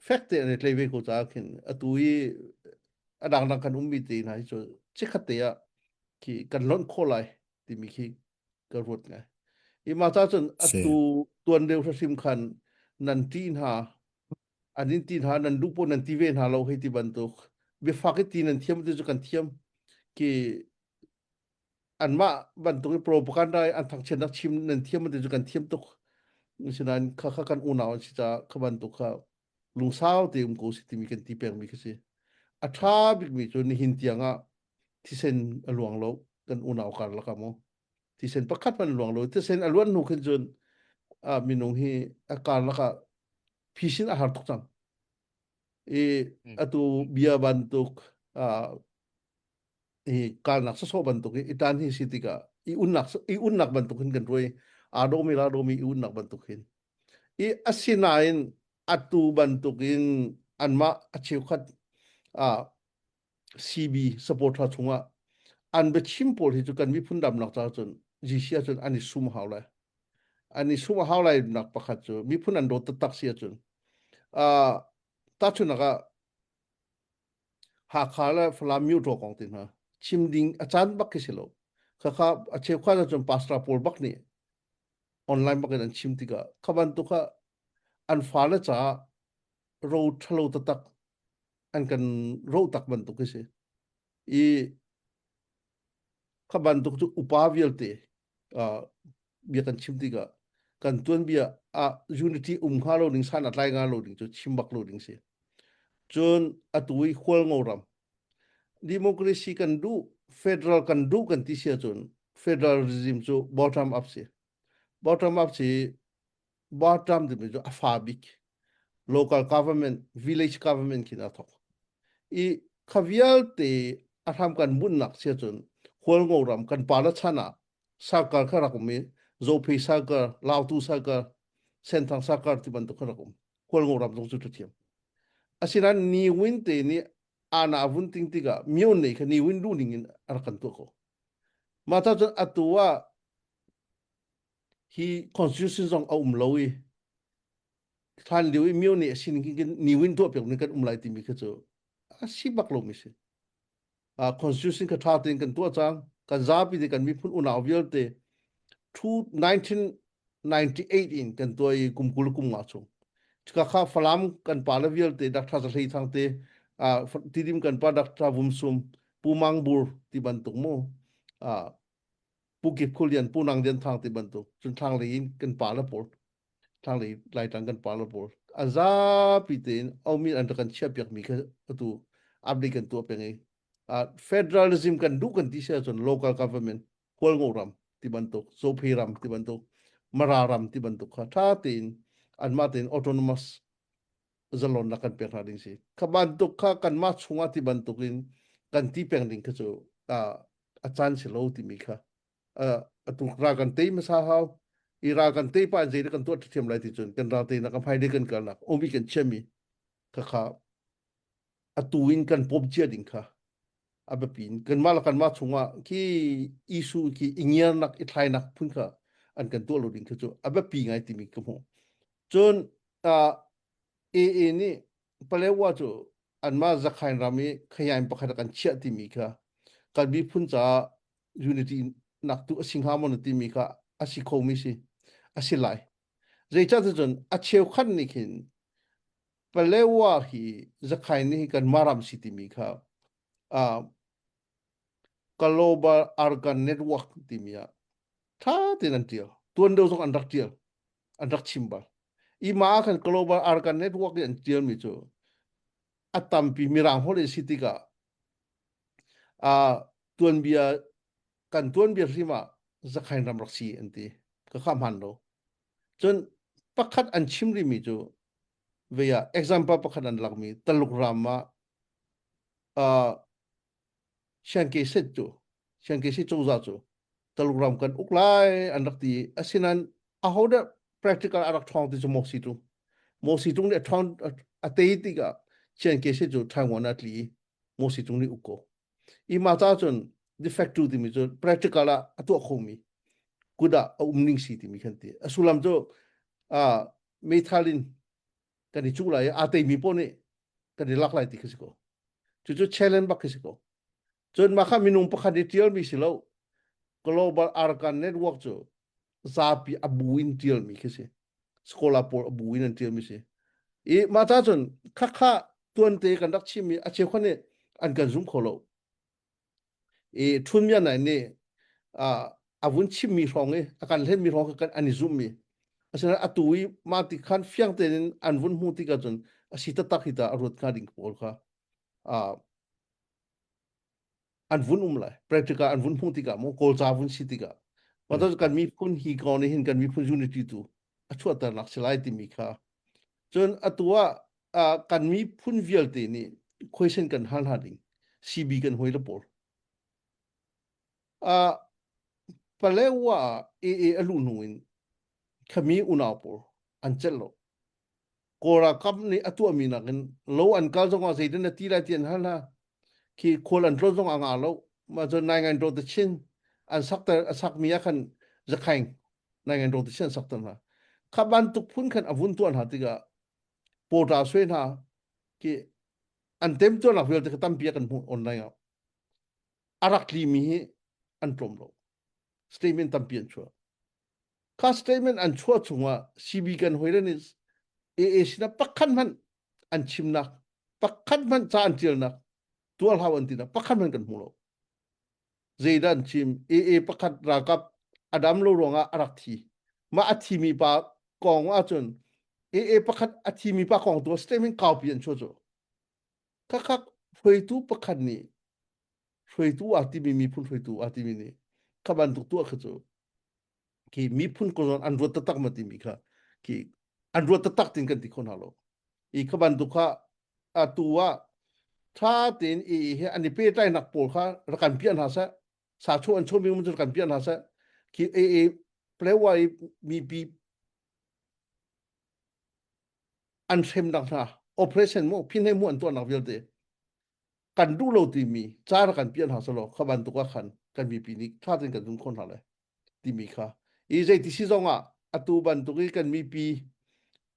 fek te an i tlei ve ko caah khin atu i a dangdang kan ummi te hna hi cu chikkhat te ah khi kan lonh khawh lai timi khi ka ruat ngai. I mah ca cun atu tuan deuh hrim khan nan ti hna an in ti hna nan duh paoh nan ti ve hna lo hei ti bantuk biafak i ti nan thiam ti cu kan thiam ki anmah bantuk i propaganda i an thangchiatnak chim nan thiam ti cu kan thiam tuk sinain kha kha kan unau an si caah kha bantuk kha lungsau te um ko si timi kan ti pengmi khi si a ṭha bikmi cu nihin tiang ah thisen a luang lo kan unau karlak ah mu thisen pakhat hmanh luang lo thisen a luan hnu khin cun a minung hi a karlak ah phisin a har tuk cang i atu bia bantuk i kalnak sawsawh bantuk i i tan hi si tikah i unnak i unnak bantuk hin kan ruai aa dawmi la dawmi i unnak bantuk hin i asinain atu bantuk in anmah a cheukhat a CB supporter chungah an biachim pawl hi cu kan miphun damnak caah cun GC ahcun an i sum hau lai an i sum hau lai nak pakhat cu miphun an dawt taktak si ahcun uh, tahchunhnak ah Hakha le Falam myotaw kong te hna chim ding a caan bak khi si lo. Khakha a cheukhat ahcun pastor pawl bak nih online bak in an chim tikah kha bantuk kha an fale caah ro ṭhalo taktak an kan ro tak bantuk khi si. I kha bantuk cu upa vialte uh, bia kan chim tikah kan tuanbia ah unity um hnga lo ding san a tlai hnga lo ding cu chim bak lo ding si cun atu i hualngo ram democracy kan duh federal kan duh kan ti si ahcun federalism cu bottom up si bottom up si bottom timi cu a fa bik local government village government khin a thok i kha vialte a hram kan bunnak si ahcun hualngo ram kan pa la chan ah sarkar kha rak um i Zophei sarkar, Lautu sarkar, Senthang sarkar ti bantuk kha rak um. Hualngo ram zong cu ṭha Asinain Ni Win te nih ana vun ting tikah myo nei kha Ni Win duh ning in a rak kan tuah ko. Mah ta cun atu ah hi constitution zong a um lo i hlan lio i myo nei a sining hin Ni Win tuah piak ning kan um lai timi kha cu a si bak lomi si. uh, constitution kha ṭha tein kan tuah cang kan zapi te kan miphun unau vialte 1998 in kan tuah i kum 20 kum nga chung ka kha Falam kan pa le vialte Dr. Zahlei Thang te uh, Tidim kan pa Dr. Vum Sum Pu Mang Bur ti bantuk mu uh, Pu Kip Khulian Pu Nang Lian Thang ti bantuk cun thlang lei in kan pa le pawl. Thlanglei Laitlang kan pa le pawl an zapi tein omi an rak kan chiah piak mi kha atu update kan tuah peng i federalism kan duh kan ti si ahcun local government Hualngo ram ti bantuk Zophe ram ti bantuk Mara ram ti bantuk kha tha tein anmah tein autonomous zalonnak kan pek hna ding si kha bantuk kha kanmah chungah ti bantuk in kan ti peng ding kha cu a caan si lo timi kha atu ral kan tei hmasa hau i ral kan tei pa zei kan tuah thiam lai ti cun kan ral teinak kan hmailei kan kalnak omi kan chiami kha kha atu in kan pom cia ding kha a biapi in kanmah le kanmah chungah khi issue khi i ngiarnak i thlainak phun kha an kan tuah lo ding kha cu a biapi ngai timi ka hmuh cun AA nih Palewa cu anmah Zakhain ram i khayain pakhat ah kan chiah timi kha kan miphun caah unity nak tu a si hnga maw na timi kha a si khomi si a si lai. Zeicah cun a cheukhat nih khin Palewa hi Zakhain nih kanmah ram si timi kha uh, Global Argan Network timi ah tha tein an tial. Tuan deuh zong an rak tial. An rak chim bal. I mah ah khan Global Argan Network i an tialmi cu a tampi mirang holh in si tikah uh, tuanbia kan tuanbia hrim ah Zakhain ram rak si an ti. Ka kha hman lo. Cun pakhat an chim rihmi cu vei ah example pakhat an lakmi Taluk ram ah uh, Chiang Kai-shek cu Chiang Kai-shek cozah cu Taluk ram kan uk lai an rak ti asinain ahodah practical a rak ṭhawng ti cu Mo Situng Mo Situng nih a ṭhawng a tei tikah Chiang Kai-shek cu Taiwan ah tli i Mo Situng nih uk ko i mah ca cun de facto timi cu practical ah a tuah khomi kut ah a um ning si timi khan ti a sullam cu uh, meithal in kan i cuh lai i aa teimi paoh nih kan i lak lai ti khi si ko cucu challenge bak khi si ko cun mah kha minung pakhat i ṭialmi si lo global arkan network cu zapi a bu in ṭialmi khi si scholar pawl a bu in an ṭialmi si i mah ca cun khakha tuante kan rak chimmi a cheukhat nih an kan zum kho lo i Htun Myat Naing nih a vun chimmi hrawng i a kan hlenmi hrawng kha kan an i zumhmi asinain atu i mah ti khan fiang tein an vun hmuh tikah cun a si taktak hi ta a ruat hnga ding pawl kha an vun um lai practical an vun hmuh tikah mu kawlca vun si tikah mah kan miphun hi ko nih hin kan miphun unity tu a chuahternak si lai timi kha cun atu ah kan miphun vialte nih question kan hal hna ding CB kan hoi le pawl uh, Palewa AA a luh hnu in khami unau pawl an celh lo Kawl ralkap nih a tuahmi nakin lo an kal zongah zeitin na ti lai ti an hal hna khi khual an tlawn zongah nga lo mah cun nai ngai to chin an sakter a sakmi ah khan zakhaing nai ngai to chin an sakter hna kha bantuk phun khan a vun tuah hna tikah pawṭa sui hna khi an temtuarnak vialte kha tampi ah kan hmuh online ah a rak tlimi hi an tlawm lo statement tampi an chuah kha statement an chuah chungah CB kan hoi le nih AA sinah pakhat hmanh an chimnak pakhat hmanh ca an tialnak tuah hlau an tinak pakhat hmanh kan hmu lo zeidah an chim AA pakhat ralkap a dam lo ruangah a rak thi mah a thimi pa kong ahcun AA pakhat a thimi pa kong tu statement kaupi an chuah cu khakak hruaitu pakhat nih hruaitu aa timi miphun hruaitu aa timi nih kha bantuk tuah kha cu khi miphun ko zawn an ruat taktak ma timi kha khi an ruat taktak tin kan ti kho hna lo i kha bantuk kha atu ah tha tein i he an i pehtlainak pawl kha rak kan piah hna seh sa chu an chomi um cu kan piah hna seh khi e e plewa i mipi an hremnak hna operation mo phin he mu an tuahnak vialte kan duh lo timi ca rak kan piah hna selaw kha bantuk ah khan kan mipi nih tha tein kan zum kho hna lai timi kha i zeiti si zong ah atu bantuk i kan mipi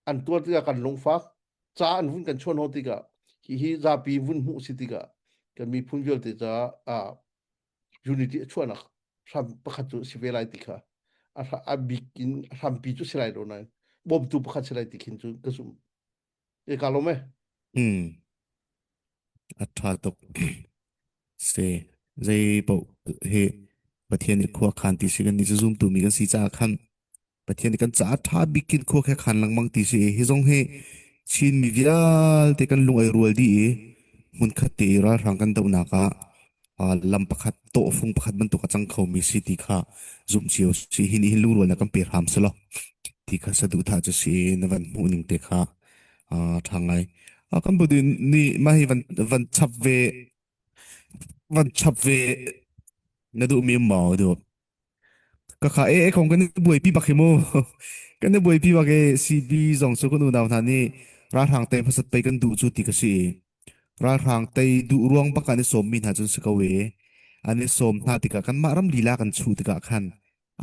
an tuar tikah kan lungfak ca an vun kan chuan ho tikah hihi zapi vun hmuh si tikah kan miphun vialte caah ah unity a chuahnak hram pakhat cu si ve lai ti kha a bik in a hrampi cu si lai lo nain bawmtu pakhat si lai ti khin cu ka zumh e ka lawm e
Hmm. A ṭha tuk. Si. Zei paoh hi Pathian nih khua khan ti si kan nih cu zumtu mi kan si caah khan. Pathian nih kan caah ṭha bik in khua khe khan lengmang ti si i hi zong hi Chin mi vialte kan lung ai rual dih i hmunkhat te i ralhrang kan dohnak ah ah, lam pakhat tawhfung pakhat bantuk a cang khomi si ti kha zumh cio si hi nih hin lungrualnak kan pe hram selaw ti kha saduhthah cu si i na van hmuh ning te kha ah, ṭha ngai. Ah, kan budin nih mah hi van van chap ve van chap ve na duhmi um maw duh? Ka kha e kong kan i buaipi bak hi mu. Kan i buaipi bak e CB zong cu kan unau hna nih ralhrang tei hmasat pei kan duh cu ti ka si i ralhrang tei duh ruang bak an i sawmmi hna cun si ko e. An i sawm hna tikah kanmah ram lila kan chuh tikah khan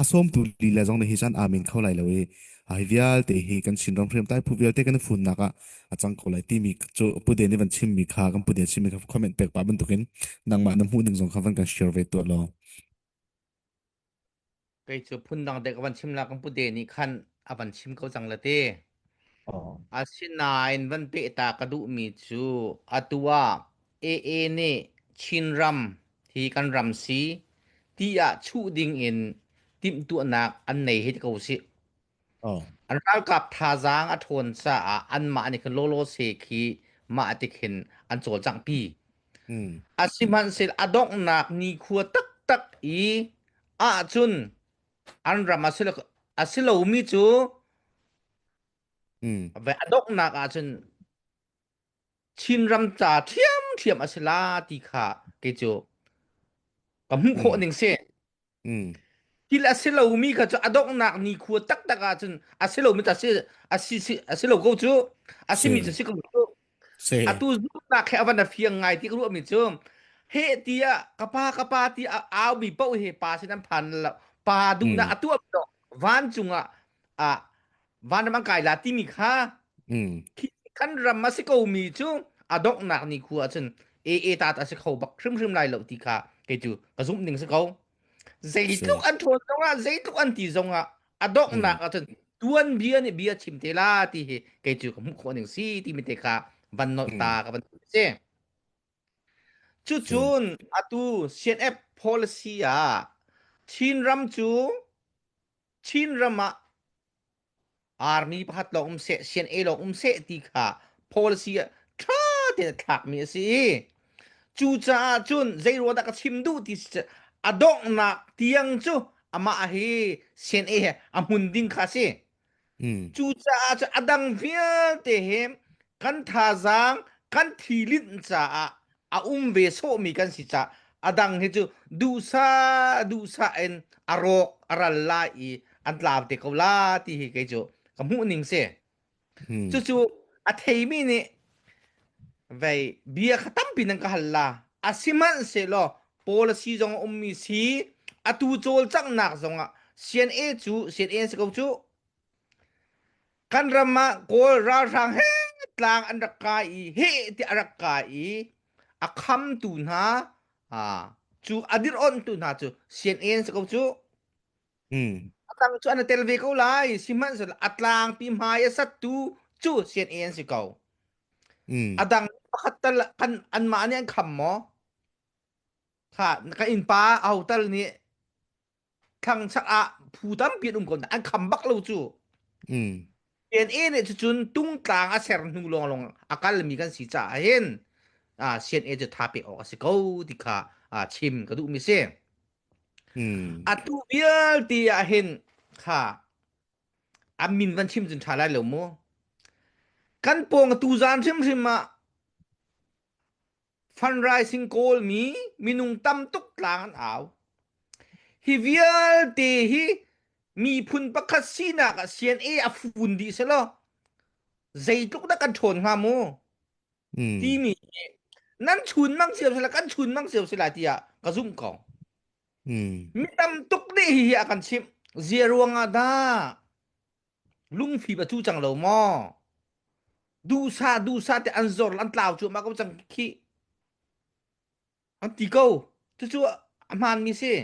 a sawmtu lila zong nih hi cun amen kho lai lo i hi vialte hi kan Chinram hriamtlai phu vialte kan i funnak ah a cang ko lai timi cu Pu Den nih van chimmi kha kan Pu Den chimmi kha comment pek pah bantukin nangmah na hmuh ning zong kha van kan share ve tuah law.
Kei cu phundang dek a van chim la kan pute nih khan a van chim ko cang la te.
Oh.
Asinain van peh ta ka duhmi cu atu ah AA nih Chinram hi kan ram si ti ah chuh ding in timhtuahnak an nei hi ko si.
Oh.
An ralkap thazaang a ṭhawn caah anmah nih khan lawlaw se khi mah ti khin an cawlcanghpi.
Mm.
Asihmanhsehlaw a donghnak nikhua taktak i ahcun an ram a si lo a si lomi cu
Mm.
a donghnak ahcun Chinram ca ṭhiamṭhiam a si la ti kha kei cu ka hmuh khawh
Mm.
ning si.
Mm.
Thil a si lomi kha cu a donghnak nikhua taktak ahcun a si lomi cu a si a si si a si lo ko cu a simi cu
Si.
si ko cu.
Si.
Atu zumhnak he a van a fiang ngai ti ka ruahmi cu heh tiah ka pa ka pa ti a aumi paoh hi pa sin an phan lo pa duhnak
Mm.
a tuah lo vancung ah ah vanram an kai la timi kha
Mm.
khi kan ram a si ko mi cu a donghnak ni khu ahcun AA ta ta si kho bak hrimhrim lai lo ti kha kei cu ka zumh ning si ko
Si.
zeitluk an ṭhawn zongah zeitluk an ti zongah a
Mm.
donghnak ahcun tuanbia nih bia chim te la ti hi kei cu ka hmuh khawh ning si timi te kha van nolh ta
Mm.
ka van si
Si.
cucun atu CNF policy ah Chinram cu Chinram ah Army pakhat lawng um seh, CNA lawng um seh ti kha policy ah ṭha tein a thlakmi a si i cucaah cun zei ruang dah ka chim duh ti si a donghnak tiang cu amah hi CNA he a hmun ding kha a si.
Mm.
Cucaah cun a dang vialte he kan thazaang kan thilinh caah a um ve sawhmi kan si caah a dang hi cu duhsah duhsah in a rawk a ral lai i an tlau te ko la ti hi kei cu ka hmuh ning si.
Mm.
Cucu a theimi nih vei bia kha tampi nan ka hal la. A sihmanhsehlaw policy zong a ummi si atu cawlcanghnak zongah CNA cu CNA an si ko cu Kan ram ah Kawl ralhrang he tlang an rak kai i heh tiah a rak kai i a khamtu hna ah cu a dirh-onhtu hna cu CNA an si ko cu.
Mm.
A tang cu an i tel ve ko lai. Sihmanhsehlaw a tlangpi hmai a sattu cu CNA an si ko.
Mm.
A dang pakhat tal kan anmah nih an kham maw? Kha ka innpa aho tal nih thangchak ah phu tampi an um ko an kham bak lo cu.
Mm.
CNA nih cucun tungtlang a ser hnu lawnglawng a kalmi kan si caah hin ah CNA cu tha pek awk a si ko ti kha ah chim ka duhmi si.
Mm.
Atu vialte ah hin kha a min van chim cun ṭha lai lo mu. Kan pawng tuzaan hrimhrim ah fundraising kawlmi minung tam tuk tlang an au. Hi vialte hi miphun pakhat sinak ah CNA a fun dih selaw zeitluk dah kan ṭhawn hnga mu
Mm.
timi hi nan chun mang cio sila kan chun mang cio sila tiah ka zumh ko.
Mm.
Mi tam tuk nih hihi a kan chimh. Zia ruangah dah lungfim a cu cang lo maw? Duhsah duhsah te an zor an tlau cuahmah ko cang khi. An ti ko. Cucu a hmaanmi si.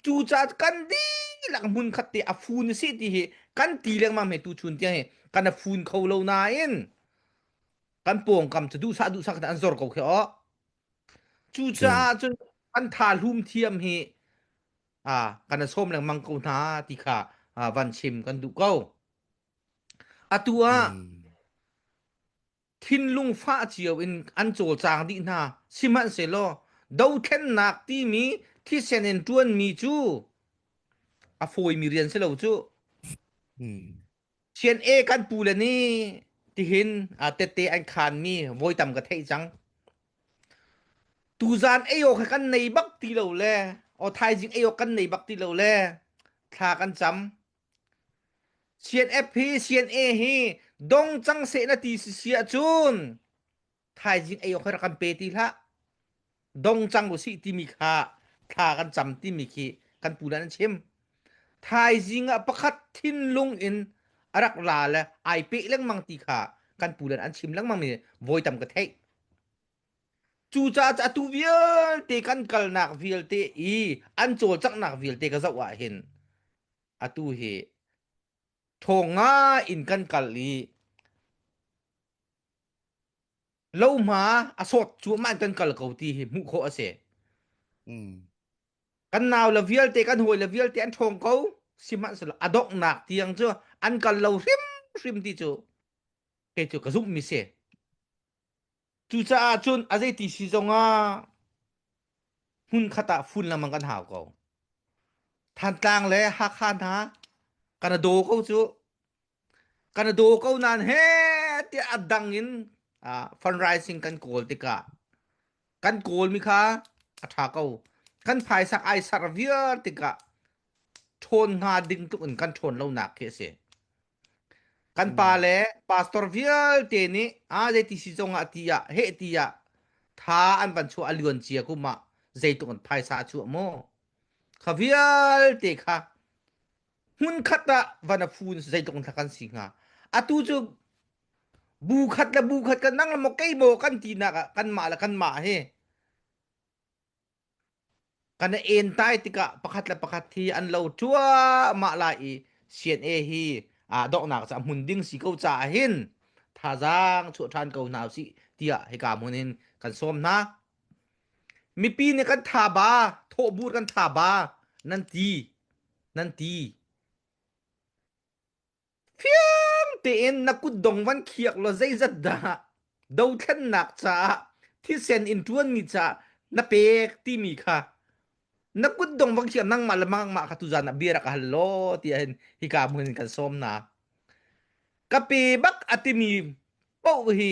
Cucaah kan dihlak hmun khat te a fun a si ti hi kan ti lengmang hme tuchun tiang hi kan a fun kho lo nain kan pawngkam cu duhsah duhsah khan an zor ko khi aw. Cucaah cun kan tha hlum thiam hi ah kan sawm lengmang ko hna ti kha van chim kan duh ko. Atu ah thinlung fah cio in an cawlcang dih hna. Sihmanhsehlaw dothlennak timi thisen in ṭuanmi cu a fawimi rian si lo cu. CNA kan pu le nih tihin tette an khanmi voi tam ka theih cang. Tuzaan ei awk kha kan nei bak ti lo le aw thaizing ei awk kan nei bak ti lo le thla kan cam. CNF hi CNA hi dong cang seh na ti si si ahcun thaizing ei awk hi rak kan pe ti hlah. Dong cang usih timi kha thla kan cam timi khi kan pu le an chim. Thaizing ah pakhat thinlung in a rak ra le ai peh lengmang ti kha kan pu le an chim lengmang mi voi tam ka theih. Cucaah atu vialte kan kalnak vialte i an cawlcanghnak vialte ka zoh ah hin atu hi ṭhawng ngai in kan kal i lohma a sawt cuahmah in kan kal ko ti hi hmuh khawh a si. Kan nau le vialte kan hawi le vialte an ṭhawng ko sihmanhsehlaw a donghnak tiang cu an kal lo hrimhrim ti cu kei cu ka zumhmi si. Cucaah cun a zeiti si zongah hmunkhat ah fun lengmang kan hau ko. Thantlang le Hakha hna kan a daw ko cu. Kan a daw ko nain he tiah a dang in uh, fundraising kan kawl tikah kan kawlmi kha a ṭha ko. Kan phaisak ai sar viar tikah ṭhawn hnga ding tluk in kan ṭhawn lonak khi a si. Kan pa le pastor vialte nih a zeiti si zongah ti ah heh ti ah tha an van chuah a luan cia kum ah zeitluk in phaisa a chuah mu. Kha vialte kha hmunkhat ah van a phun zeitluk in kan si hnga. Atu cu bu khat le bu khat kan nang le maw kei maw kan ti nak ah kanmah le kanmah hi Kan i entai tikah pakhat le pakhat hi an lo cuahmah lai i CNA hi aa donghnak cu a hmun ding si ko caah hin thazaang chuah ṭhan ko hna usih tiah hika hmun in kan sawm hna. Mipi nih kan thaba, thawhbur kan thaba nan ti, nan ti. Fiang tein na kutdong van khiak law zeizat dah dothlennak caah thisen in ṭuanmi caah na pek timi kha na kutdong van khiak nangmah le nangmah kha tuzan ah bia rak hal law tiah hin hika hmun in kan sawm hna. Ka pe bak a timi paoh hi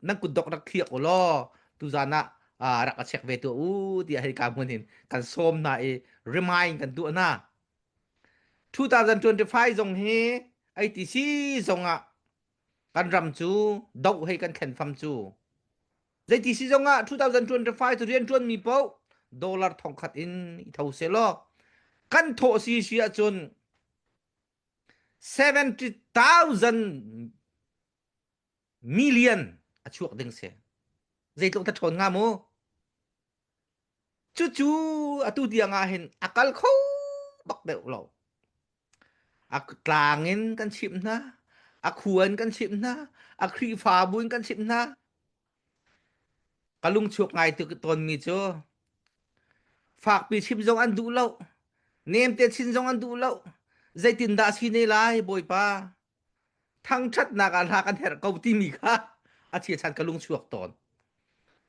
nan kutdok rak khiak u law tuzan ah rak ka check ve tuah u tiah hika hmun in kan sawm hna i remind kan tuah hna. 2025 zong hi ATC zong ah kan ram cu doh hei kan thlen fam cu. Zeiti si zong ah 2025 cu rianṭuan mi paoh dollar thongkhat in i tho se law kan thawh si si ahcun 70,000 million a chuak ding si. Zeitluk ta ṭhawn hnga mu? Cucu atu tiang ah hin a kal kho bak deuh lo. A tlang in kan chimh hna, a khua in kan chimh hna, a Khrihfabu in kan chimh hna. Ka lungchuak ngai tuk tawnmi cu fakpi chim zong an duh lo, nemte chin zong an duh lo. Zeitindah si ne lai Bawipa? Thangṭhatnak ah hla kan herh ko timi kha a chiachan ka lung chuak tawn.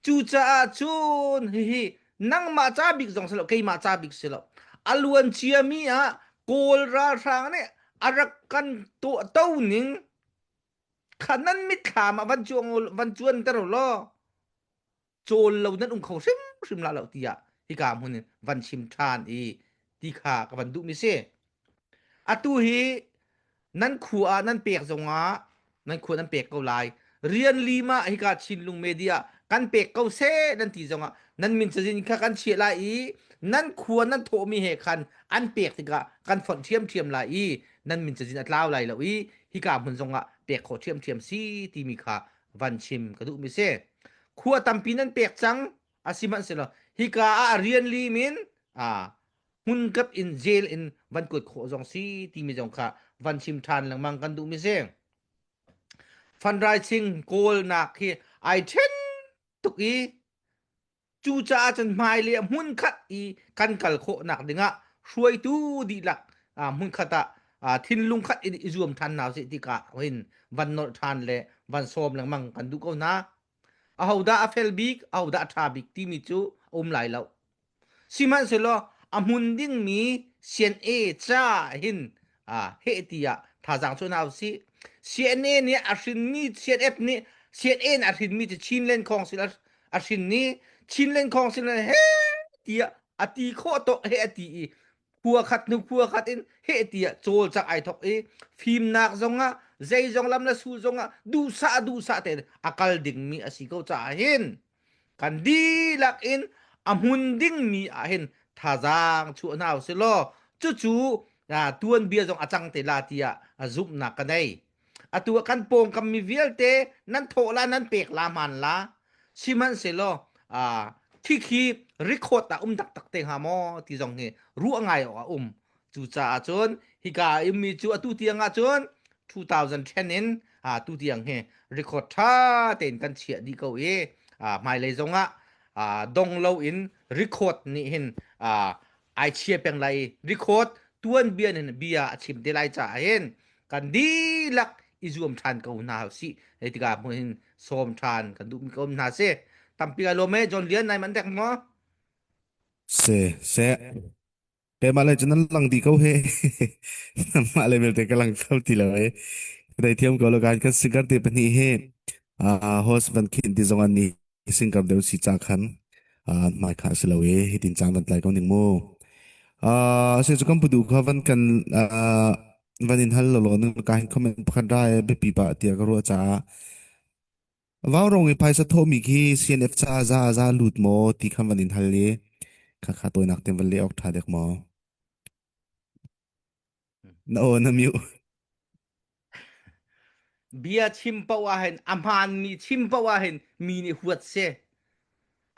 Cucaah cun hihi nangmah ca bik zong si lo keimah ca bik si lo a luan ciami ah Kawl ralhrang nih a rak kan tuahto ning kha nan mitthlam ah van cuang van cuanter u law cawl lo nan um kho hrimhrim la lo tiah hika hmun in van chim ṭhan i ti kha ka van duhmi si. Atu hi nan khua ah nan pek zongah nan khua nan pek ko lai. Rian lim ah hika Chinlung media kan pek ko seh nan ti zongah nan min cazin kha kan chiah lai i nan khua nan thawhmi he khan an pek tikah kan fonh ṭhiamṭhiam lai i nan min cazin a tlau lai lo i hika hmun zongah pek khawh ṭhiamṭhiam si timi kha van chim ka duhmi si. Khua tampi nan pek cang a sihmanhsehlaw hika ah rian lim in hmun kap in jail in van kuat khawh zong si timi zong kha van chim ṭhan lengmang kan duhmi si. Fundraising kawlnak hi ai ṭhen tuk i Cucaah cun hmailei ah hmunkhat i kan kal khawhnak dingah hruaitu dihlak hmunkhat ah Thinlung khat in i zuam ṭhan hna usih tikah hin van nolh ṭhan le van sawm lengmang kan duh ko hna. Ahodah a fel bik, ahodah a ṭha bik timi cu a um lai lo. Sihmanhsehlaw a hmun dingmi CNA ca hin heh tiah thazaang chuah hna usih. CNA nih a hrinmi CNF nih CNA nih a hrinmi cu Chinland Council a hrin i Chinland Council he tiah a ti khawh tawk he a ti i khua khat hnu khua khat in heh tiah cawlcangh ai thok i fimnak zongah zeizong lam le sul zongah duhsah duhsah tein a kal dingmi a si ko caah hin kan dihlak in a hmun dingmi ah hin thazaang chuah hna usih law cucu tuanbia zong a cang te la tiah zumhnak ka nei. Atu ah kan pawngkam mi vialte nan thawh la nan pek la hmaan la sihmanhsehlaw khikhi record ah um taktak te hnga maw ti zong hi ruah ngai awk a um. Cucaah cun hika a ummi cu atu tiang ah cun 2010 in tu tiang hi record ṭha tein kan chiah dih ko i hmailei zong ah dong loin record nih hin ai chia peng lai i record tuanbia in bia a chim te lai caah hin kan dihlak i zuam ṭhan ko hna usih. Hei tikah hmun hin sawm ṭhan kan duhmi ko hna si. Tampi ka lawm e John Lian nai man dek maw?
Se se Keimah le cu nan lang dih ko he. Mah le belte ka lang kho ti lo e. Ka thei thiam ko lo kan kan singer te pahnih hi uh, host van khin ti zong an ni singer deuh si ca khan uh, hmai kha si lo e hitin caan van tlai ko ning mu. Uh, se cu kan pudu kha van kan uh, van in hal lo lo ning ka hin comment pakhat ra e biapi pa tiah ka ruah caah Vaurawng i phaisa thawhmi khi CNF ca za za lut maw ti kha van in hal i khakha tawinak te van leh awk ṭha dek maw? Na aw na mute.
Bia chim paoh ah hin a hmaanmi chim paoh ah hin mi nih huat si.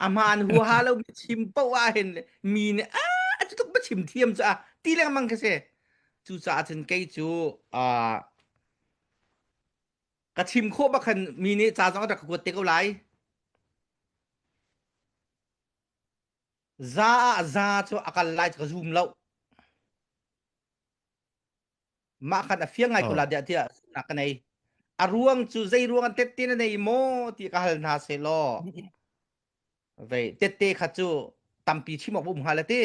A hmaan huaha lomi chim paoh ah hin mi nih ah cu tuk chim thiam cu ah ti lengmang khi si. Cucaah cun kei cu uh, Ka chim khawh bak khan mi nih ca zong a rak ka kuat te ko lai. Za ah za cu a kal lai cu ka zum lo. Mah khan a fiang ngai ko
Oh.
la tiah tiah zumhnak ka nei. A ruang cu zei ruang an tette na nei maw ti ka hal hna seh law. Vei tette kha cu tampi chim awk um hnga le ti.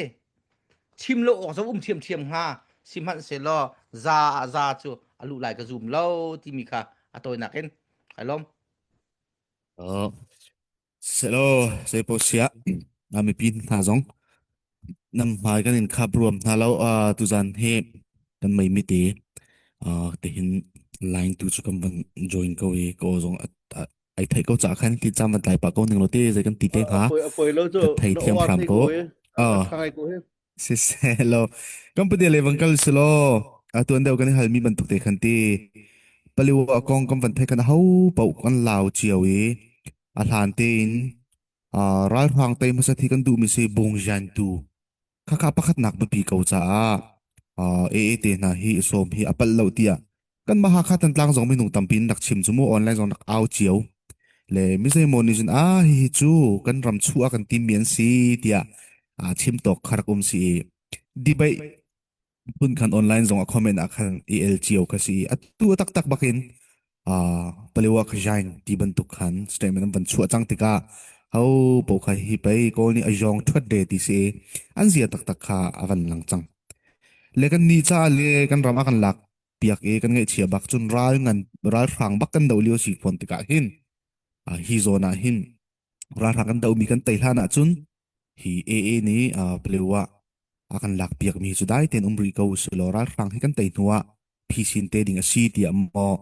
Chim lo awk zong um ṭhiamṭhiam hnga. Sihmanhsehlaw za ah za cu a luh lai ka zum lo timi kha a tawinak in ai lawm.
Oh. Selo zeipaoh siah a mipi hna zong Nan hmai kan in khap ruam hna lo. Uh, tuzan hi kan mei mite uh, tihin line tu cu kan van join ko i ko zong ai thei ko ca khan ti cam van tlai pa ko ning lo te zei kan ti te hnga
A poi a poi lo cu
ka thei
na
thiam
awa
hram
thei
ko.
ko i a
Uh,
tha ngai ko hi.
si se lo company le van kal silo atuan deuh kan i halmi bantuk te khan ti paliwa kong kan van thei khan ho pau kan lau cio i a hlan tein Uh, ralhrang tei hmasat hi kan duhmi si Bungzan tu. Khakha pakhatnak biapi ko caah uh, AA te hna hi i sawm hi a palh lo tiah kan mah Hakha Thantlang zong minung tampi in rak chim cu mu online zong rak au cio. Le mizeimaw nih cun ah hihi cu kan ram chuah a kan timmi an si tiah uh, chim tawk kha rak um si i debate phun khan online zong a comment ah khan i el cio kha si i atu a taktak bakin uh, Palewa Khajaing ti bantuk khan statement an van chuah cang tikah ho po kha hi pei kawl nih a yong thuat de ti si an zia taktak kha a van lang cang le kan ni ca le kan ram a kan lak piak i kan ngaihchia bak cun ral ngan ral hrang bak kan do lio si fawn tikah hin hi zawn ah hin ralhrang kan domi kan tei hlan ahcun hi AA nih uh, Palewa a kan lak piakmi cu dai tein um rih ko usih law ralhrang hi kan tei hnu ah phisin te ding a si tiah maw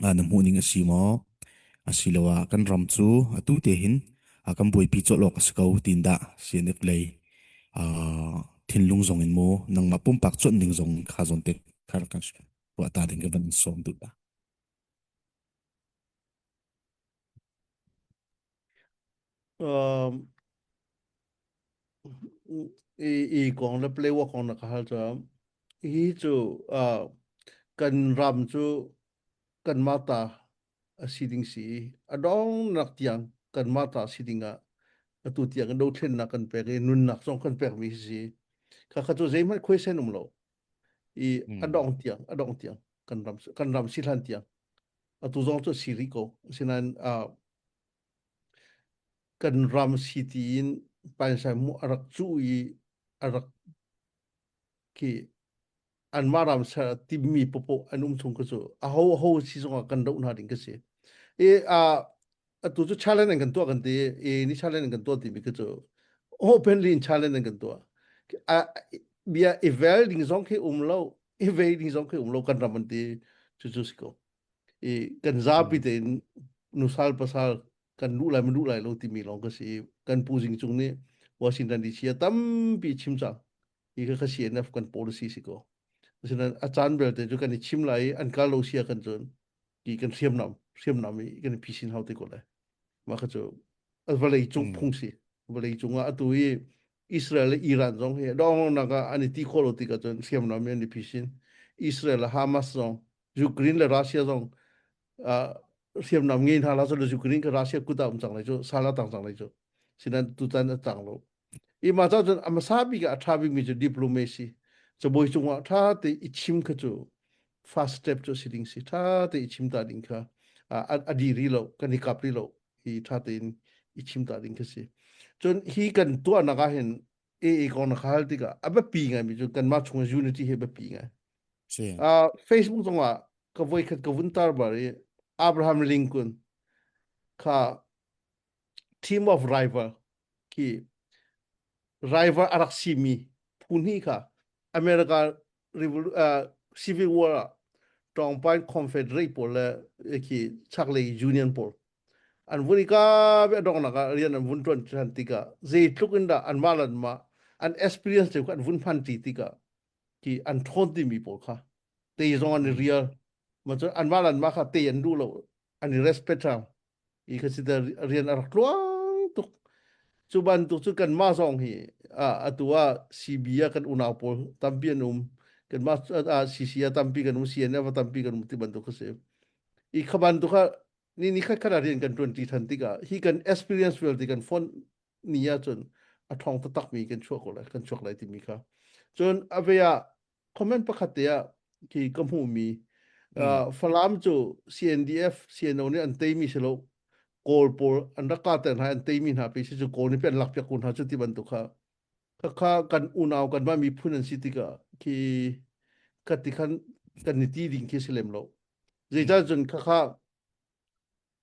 na hmuh ning a si maw asiloah kan ram cu atu te hin kan buaipi colh awk a si ko tiin dah CNF lei thinlung zong in maw nangmah pumpak cuanh ning zong kha zawn te kha kan ruah ta ding ka van sawm duh ta.
Um, i i kong le play wa kong na ka hal cu hi cu uh, kan ram cu kan mah ta a si ding si i a dongnak tiang kan mah ta si ding ah atu tiang in dothlennak kan pek i nunnak zong kan pek mi hi si kha kha cu zeihmanh khuaisen um lo. I a dong tiang a dong tiang kan ram kan ram si hlan tiang atu zong cu si rih ko. Asinain uh, kan ram si tiin paisai mu a rak cu i a rak khi anmah ram ser a timmi popoh an um chung kha cu aho ho si zongah kan doh hna ding ka si. I uh, atu cu challenge an kan tuah kan ti i ni challenge an kan tuah timi kha cu openly in challenge an kan tuah. Uh, bia i vel ding zong khi um lo i vei ding zong khi um lo kan ram an ti cu cu si ko. I kan zapi tein nusal pasal kan duh lai ma duh lai lo timi lawng ka si kan pu Zing Cung nih Washington DC ah tampi chim cang hi kha kha CNF kan policy si ko asinain a caan belte cu kan i chim lai i an kal lo sia kan cun ti kan hriamnam hriamnam i kan i phisin hau te ko lai mah kha cu vawlei cung phung si vawlei cung ah atu i Israel le Iran zong hi dong nak ah an i ti khawh lo tikah cun hriamnam i an i phisin Israel le Hamas zong Ukraine le Russia zong hriamnam ngei hna la cu Ukraine ka Russia kut ah um cang lai cu sal a tang cang lai cu sinan tutan a tang lo i ma cha cun a hmasa bik ah a ṭha bikmi cu diplomacy cabuai cungah ṭha te i chim kha cu first step cu si ding si ṭha te i chim ta ding kha a di ri lo kan i kap ri lo hi ṭha tein i chim ta ding kha si cun hi kan tuahnak ah hin AA kong na hal tikah a biapi ngaimi cu kanmah chung unity hi biapi ngai
Si.
Uh, Facebook zongah ka voikhat ka vun tar bar i Abraham Lincoln kha team of rival khi rival a rak simi phu hnih kha America Revol- uh, Civil War ah Tawngpine Confederate pawl le khi chaklei Union pawl an vun i ka a donghnak ah rian an vun ṭuan ṭhan tikah zeitluk in dah anmah le anmah an experience te kha an vun hman ṭi tikah khi an ṭhawn timi pawl kha tei zong an i rial ma cun anmah le anmah kha tei an duh lo an i respect ṭhang i kha si rian a rak tluang tuk cu bantuk cu kanmah zong hi atu ah CB ah kan unau pawl tampi an um kanmah CC ah tampi kan um CNF ah tampi kan um ti bantuk kha si i kha bantuk kha ni ni khat khat ah rian kan ṭuan ṭi ṭhan tikah hi kan experience vialte kan phone ni ahcun a ṭhawng taktak mi kan chuah ko lai kan chuak lai timi kha cun a ve ah comment pakhat te ah khi ka hmuhmi uh, Falam cu CNDF CNO nih an teimi si lo Kawl pawl an rak ka ter hna an teimi hna pe si cu Kawl nih pe an lak piak ko hna cu ti bantuk kha kha kan unau kan mah miphun an si tikah khi ka ti khan kan ni ti ding khi si lem lo zeicah cun kha kha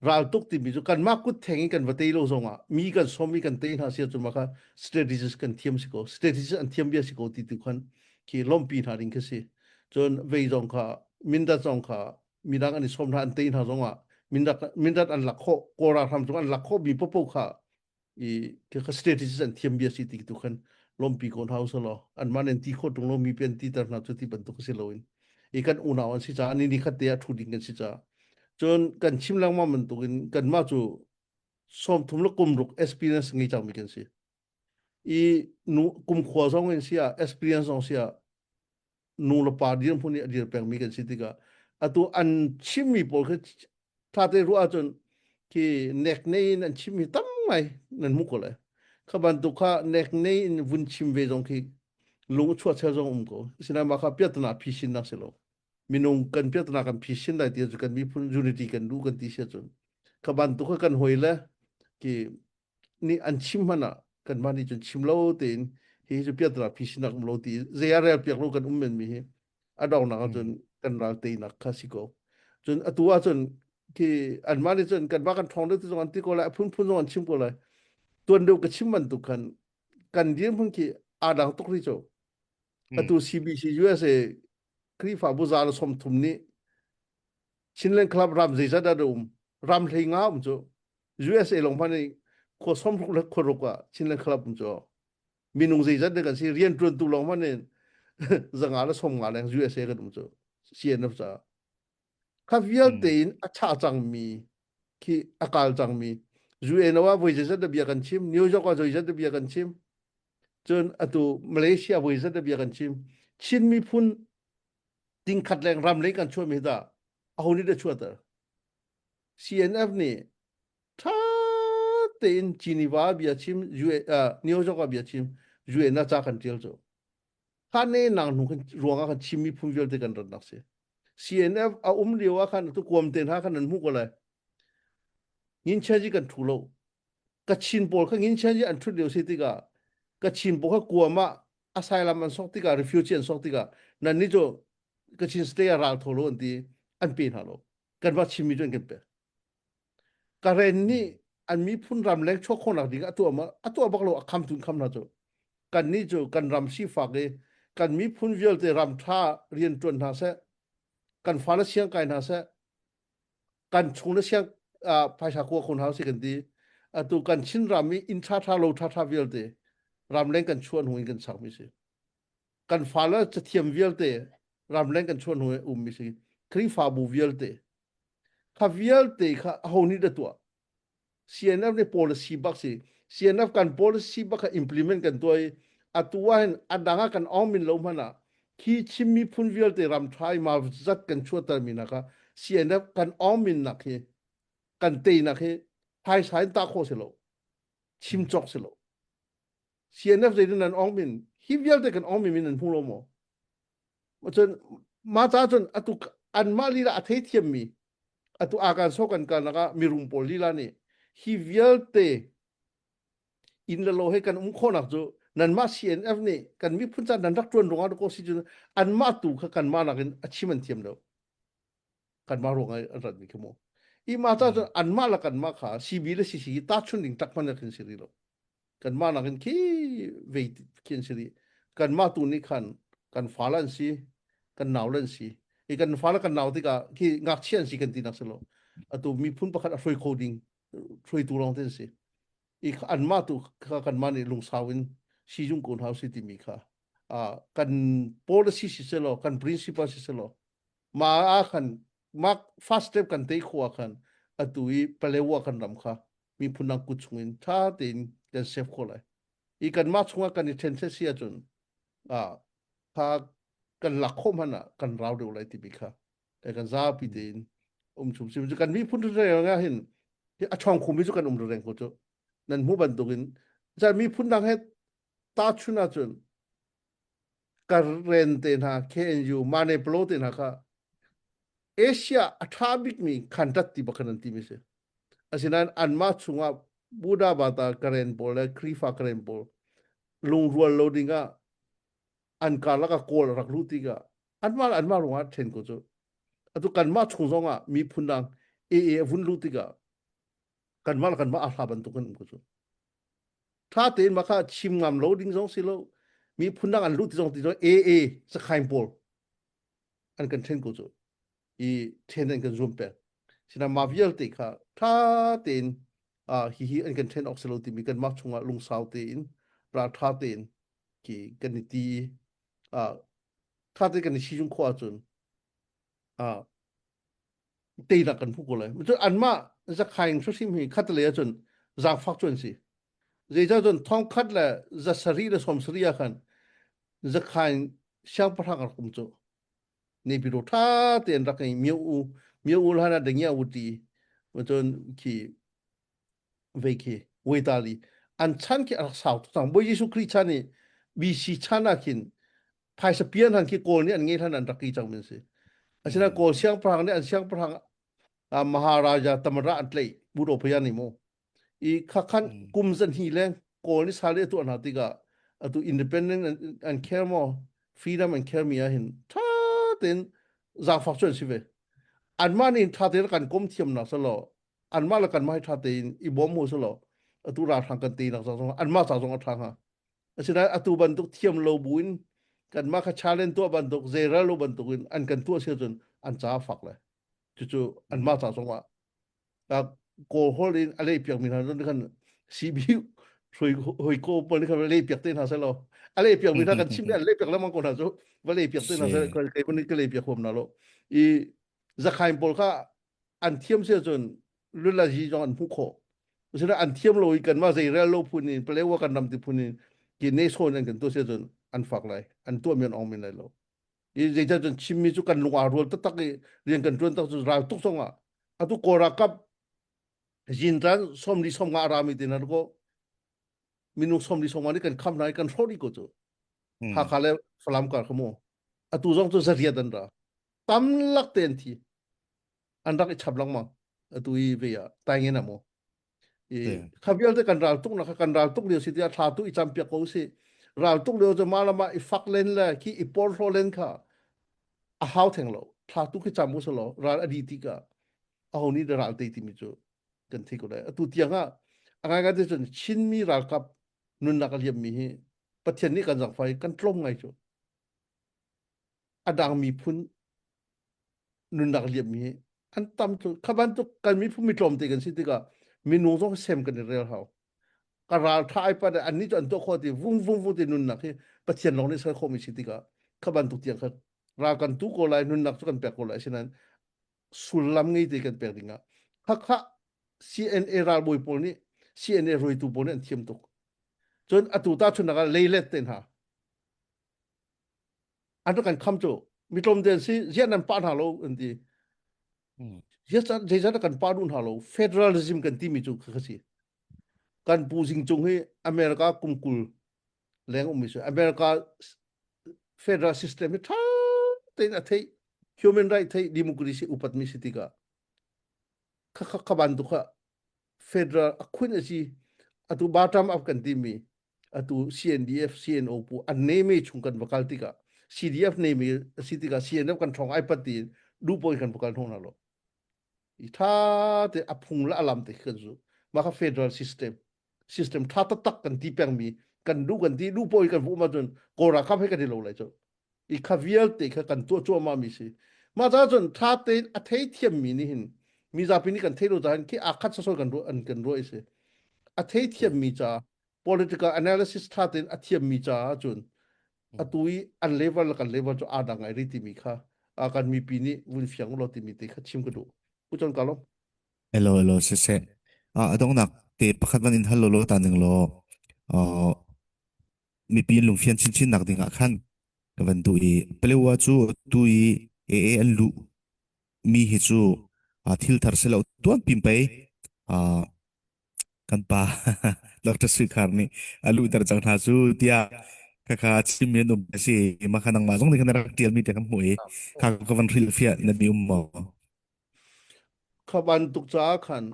raltuk timi cu kanmah kut theng in kan va tei lo zongah mi kan som i kan tei hna si ahcun mah kha strategies kan thiam si ko strategies an thiam bia si ko ti tu khan khi lompi hna ding khi si cun vei zong kha mindat zong kha midang an i som hna an tei hna zongah mindat mindat an lak khawh kawl ralhram zong an lak khawh mi popo kha i kha strategies an thiam bia si ti tu khan lompi ko hna usalaw an man en ti kho tung lo mi pen ti tar hna cu ti bantuk si loin i kan unau an si ca ni ni khat te ah thu ding kan si ca cun kan chim lengmang bantukin kanmah cu 30 le kum ruk experience ngei cangmi kan si i nu kum khua zong in sia experience zong sia nu le pa dirhmun i a dir pengmi kan si tikah atu an chimmi pawl khi ṭha te ruah ahcun khi nek nei in an chimmi tam ngai nan hmuh ko lai kha bantuk kha nek nei in vun chim ve zong khi lung chuah chel zong um ko sinain mah kha piatana phisin si lo minung kan piatana kan phisin lai ti cu kan miphun unity kan duh kan ti si ahcun kha bantuk kha kan hoi le ki nih an chim hmanh ah kanmah nih cun chim lo tein hi cu piatana phisin um lo ti zei ah rel piak lo kan um men mi hi a donghnak ahcun kan ral teinak kha si ko cun atu ahcun khi anmah nih cun kanmah kan ṭhawng deuh ti zong an ti ko lai a phunphun zong an chim ko lai tuan deuh ka chim bantuk khan kan dirhmun khi aa dang tuk rih cu atu CBC USA Khrihfabu za le 30 nih Chinland Club ram zeizat dah um ram hlei nga um cu USA lawng hmanh nih khua 60 le khua ruk ah Chinland Club um cu minung zeizat dah kan si rian ṭuantu lawng hmanh in zanga le 50 leng USA kan um cu CNF caah kha vialte in a chah cangmi khi a kal cangmi UNO ah voi zeizat dah bia kan chim New York ah zeizat dah bia kan chim cun atu Malaysia voi zeizat dah bia kan chim Chin miphun tingkhat leng ram lei kan chuahmi dah aho nih dah chuahter CNF nih ṭha tein Geneva bia chim New York ah bia chim UN ah ca kan ṭial cu. Kha ne nang hnu khan ruang ah khan Chin miphun vialte kan ratnak si. CNF a um lio ah khan tu kuam te hna khan an hmuh ko lai. Nginchiaji kan thu lo. Kachin pawl kha nginchiaji an thut lio si tikah Kachin pawl kha kuam ah asylum an sok tikah refugee an sok tikah nan nih cu Kachin state ah ral tho lo an ti an pe hna lo. Kan va Chinmi cu an kan pek. Karen nih an miphun ram leng chuak khawhnak ding a tuah ma a tuah bak lo a kham tun kham hna cu. Kan nih cu kan ram sifak i kan miphun vialte ram tha rian tuan hna seh kan fale siang kai hna seh kan chung le siang phaisa kua khun hau si kan ti atu kan Chin ram i inn tha tha lo tha tha vialte ramleng kan chuan hnu in kan sak mi si kan fale cathiam vialte ramleng kan chuan hnu in um mi si Khrihfabu vialte kha vialte kha aho nih dah tuah CNF nih policy bak si CNF kan policy bak kha implement kan tuah i atu ah hin a dang ah kan ong min lo hmanh ah khi Chin miphun vialte ram tha i ma zat kan chuahter mi hna kha CNF kan ong min nak hi kan teinak hi phaisa in tah khawh si lo chim cawk si lo CNF zeitin nan ong min hi vialte kan ong min min nan hmu lo maw cun mah ca cun atu anmah lila a theithiammi atu akan so kan kalnak ah mirum pawl lila nih hi vialte inn le lo he kan um khawhnak cu nanmah CNF nih kan miphun ca nan rak ṭuan ruangah ko si cun anmah tu kha kanmah nakin a chim an thiam lo kanmah ruangah an ratmi khi mu i mah ca cun anmah le kanmah kha CB le CC hi tahchun ding tak hmanh khin si rih lo kanmah nakin khi vei khi an si rih kanmah tu nih khan kan fale an si kan nau le an si i kan fale kan nau tikah khi ngakchia an si kan ti nak si lo atu miphun pakhat a hruai kho ding hruaitu lawng te an si i anmah tu kha kanmah nih lungsau in sizung ko hna si timi kha kan policy si selaw kan principle si selaw ma ah khan ma first step kan tei khua khan atu i Palewa kan ram kha miphun dang kut chungin tha tein kan save kho lai i kanmah chungah kan i then si ahcun kha kan lak khawh hmanh ah kan rau deuh lai timi kha kan zapi tein um chung sim cu kan miphun reng ah hin a chong khumi cu kan um reng ko cu nan hmu bantukin chan miphun dang he ta chun ahcun Karen te hna KNU Mane Plo te hna kha Asia a ṭha bikmi khantat ti bakhan an timi si. Asinain anmah chungah Buddha bata Karen pawl le Khrihfa Karen pawl lungrual lo dingah an karlak ah kawl a rak luh tikah anmah le anmah ruangah ṭhen ko cu. Atu kanmah chung zongah miphun dang AA a vun luh tikah kanmah le kanmah a hla bantuk kan um ko cu. Ṭha tein mah kha chim ngam lo ding zong si lo miphun dang an luh ti zong ti zong AA sakhain pawl an kan ṭhen ko cu i ṭhen an kan zuam peng sina mah vialte kha ṭha tein hi hi an kan ṭhen awk si lo timi kanmah chungah lungsau tein ralṭha tein ki kan i ti ṭha tein kan i sizung khawh ahcun teinak kan hmu ko lai cun anmah zakhaing hrimhrim hi khatlei ahcun zaangfak cu an si zeicah cun thongkhat le zasarih le sawmsarih ah khan zakhaing siangpahrang rak um cu Naypyidaw ṭha tein rak ngei mio u mio u hlan ah dengia u ti cun khi vei khi Waitali an chan khi a rak sau tuk cang Bawi Jesuh Khrih chan i BC chan ah khin phaisa pian han khi Kawl nih an ngei hlan an rak i cang min si asinain Kawl siangpahrang nih an siangpahrang Maharaja Tamara an tlaih Budo Phaya nih mu i khakhan kum zan hi leng Kawl nih sal i a tuah hna tikah atu independent an care maw freedom an care mi ah hin tha tein zaangfak cu an si ve anmah nih tha tein kan kom thiam nak selaw anmah le kanmah hi tha tein i bawm mu selaw atu ralhrang kan teinak zong zong anmah ca zong a tha hnga asinain atu bantuk thiam lo buin kanmah kha challenge tuah bantuk zeiral lo bantuk in an kan tuah si ahcun an ca a fak le cucu anmah ca zong ah kawl holh in a leh piak mi hna zong khan CB hrui hoi ko pawl nih khan va leh piak te hna selaw a leh piak mi hna kan chim an leh piak lengmang ko hna cu va leh piak te hna seh kei pun ka leh piak huam hna lo i zakhain pawl kha an thiam si ahcun lula ji zong an hmuh khawh asinain an thiam lo i kanmah zei rel lo phun in palewa kan ram ti phun in ki ne sawn an kan tuah si ahcun an fak lai an tuah mi an ong men lai lo i zeicah cun chimmi cu kan lung aa rual taktak i rian kan ṭuan tak cu ral tuk zong ah atu kawl ralkap zinran 40 50 a rami te hna ko minung 40 50 nih kan kham hna i kan hrawh dih ko cu. Hakha le Falam kar kha mu. Atu zong cu zariat an ra. Tam lak te an thi. An rak i chap lengmang. Atu i ve ah taingen ah mu. I kha vialte kan ral tuk na kha kan ral tuk lio si tiah thla tu i cam piak ko si. Ral tuk lio cu ma lama i fak len le khi i porhlaw len kha a hau theng lo. Thla tu khi cam u selaw ral a di tikah aho nih dah ral tei timi cu kan thei ko lai. Atu tiang ah a ngaingai te cun Chinmi ralkap nunnak a liammi hi Pathian nih kan zangfah i kan tlawm ngai cu. A dang miphun nunnak liammi hi an tam cu kha bantuk kan miphun mi tlawmte kan si tikah minung zong sem kan i rel hau. Ka ral tha ai pat an nih cu an tuah khawh ti vung vung vung ti nunnak hi Pathian lawng nih ser khawhmi si tikah kha bantuk tiang kha ral kan tu ko lai nunnak cu kan pek ko lai asinain sullam ngei te kan pek dingah khakha CNA ralbawi pawl nih CNA hruaitu pawl nih an thiam tuk. Cun atu ta chunak ah leilet te hna an rak kan kham cu mitlawm te an si ziah nan pah hna lo an ti. Zeizat kan pah duh hna lo federalism kan timi cu kha si. Kan pu Zing Cung hi America kum 20 leng ummi si America federal system hi ṭha tein a theih human right theih democracy upatmi si tikah kha kha kha bantuk kha federal a khun a si atu bottom up kan timi atu CNDF CNO pu an neme chung kan va kal tikah CDF neme a si tikah CNF kan ṭhawng ai pat tiin duh pawi kan va kal hnawh hna lo i ṭha te a phung le a lam te kan zu mah kha federal system system ṭha taktak kan ti pengmi kan duh kan ti duh pawi kan hmuh ahcun Kawl ralkap he kan i lo lai cu i kha vialte kha kan tuah cuahmah mi si mah ca cun ṭha tein a theithiam mi nih hin mizapi nih kan thei lo caah khi aa khat sawsawh kan ruah an kan ruah i si a theithiam mi ca political analysis ṭha tein a thiam mi caah cun atu i an level le kan level cu aa dang ngai rih timi kha kan mipi nih vun fiang u law timi te kha chim ka duh. Pu Con ka lawm.
Hello, hello, siseh. Ah, a donghnak te pakhat van in hal law ta ning law, uh, mipi in lungfian chinchin nak ding ah khan ka van duh i Palewa cu tu i AA an luh mi hi cu uh, thil thar si lo tuan pim pei uh, kan pa Dr. Sui Khar nih a luhter cang hna cu tiah khakha chim in um a si ma kha nangmah zong nih khan na rak tial mi te kan hmuh i kha ka van hrilh fiah na mi um maw
Kha bantuk caah khan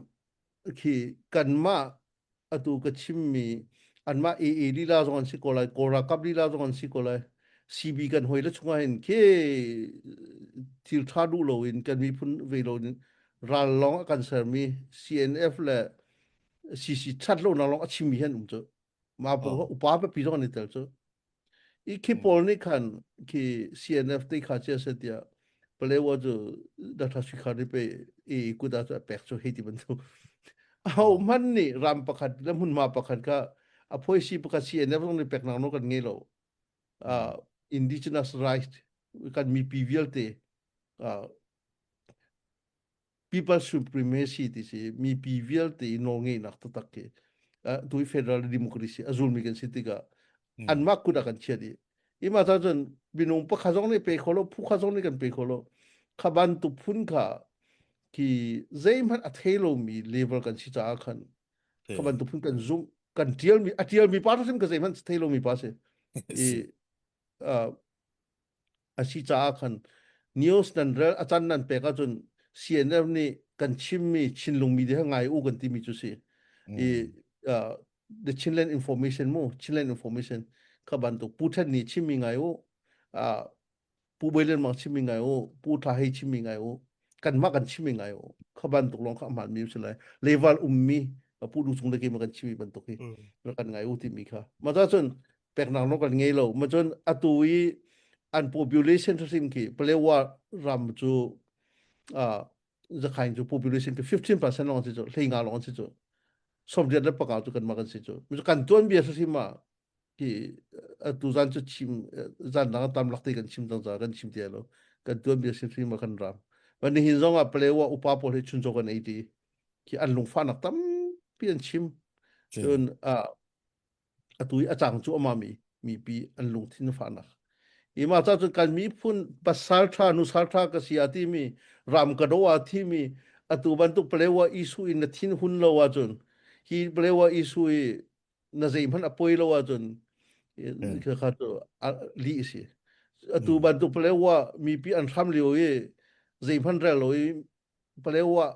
khi kanmah atu ka chimmi anmah AA lila zong an si ko lai Kawl ralkap lila zong an si ko lai CB kan hoi le chungah hin khi thil ṭha duh loin kan miphun ve loin ral lawng a kan sermi CNF le CC ṭhat lonak lawng a chimmi hi an um cu. Mah pawl upa pipi zong an i tel cu. I khi pawl nih khan khi CNF te kha chia se tiah Palewa cu Dr. Shikhar nih pe i kut ah cu a pek cu hei ti bantuk. Aho hmanh nih ram pakhat le hmunhma pakhat kha a phoisi pakhat CNF zong nih peknak nawl kan ngei lo. Uh, indigenous right kan mipi vialte uh, people supremacy ti si mipi vialte i nawlngeihnak taktak khi tu i federal democracy a zulmi kan si tikah anmah kut ah kan chiat i ima ta cun minung pakhat zong nih pe kho lo phu khat zong nih kan pe kho lo kha bantuk phun kha khi zeihmanh a thei lomi level kan si caah khan kha bantuk phun kan zumh kan tialmi a tialmi pa hrim ka zeihmanh thei lomi pa si i a si caah khan news nan rel a can nan pek ahcun CNF nih kan chimmi Chinlung media ngai u kan timi cu si i uh, the Chinland information mu Chinland information kha bantuk Pu Thet nih chimmi ngai u uh, Pu Boi Lian Mang chimmi ngai u Pu Tha Hei chimmi ngai u kanmah kan chimmi ngai u kha bantuk lawng kha a hmaanmi si lai leval ummi pu du cung le keimah kan chimmi bantuk hi rak kan ngai u timi kha mah cun peknak nawl kan ngei lo ma cun atu i an population hrim khi Palewa ram cu uh, zakhain cu population khi 15% lawng si cu hlei nga lawng si cu 85 cu kanmah kan si cu kan tuanbia hrim ah ki atu zan cu chim zan dang tam lak te kan chim cang ca kan chim ti lo kan tuanbia hrimhrim ah kan ram ban nihin zong ah Palewa upa pawl hi chuncaw kan ei ti khi an lungfahnak tampi an chim cun atu i a cang cu ama mi mipi an lungthin fahnak i ma ca cun kan miphun pasal tha nusal tha ka si a timi ram ka do a thimi atu bantuk palewa isu in na thin hun lo ahcun hi palewa isu i na zeihmanh a poi lo ahcun. Kha kha cu lih si. Atu bantuk Palewa mipi an hram lio i zeihmanh rel lo i Palewa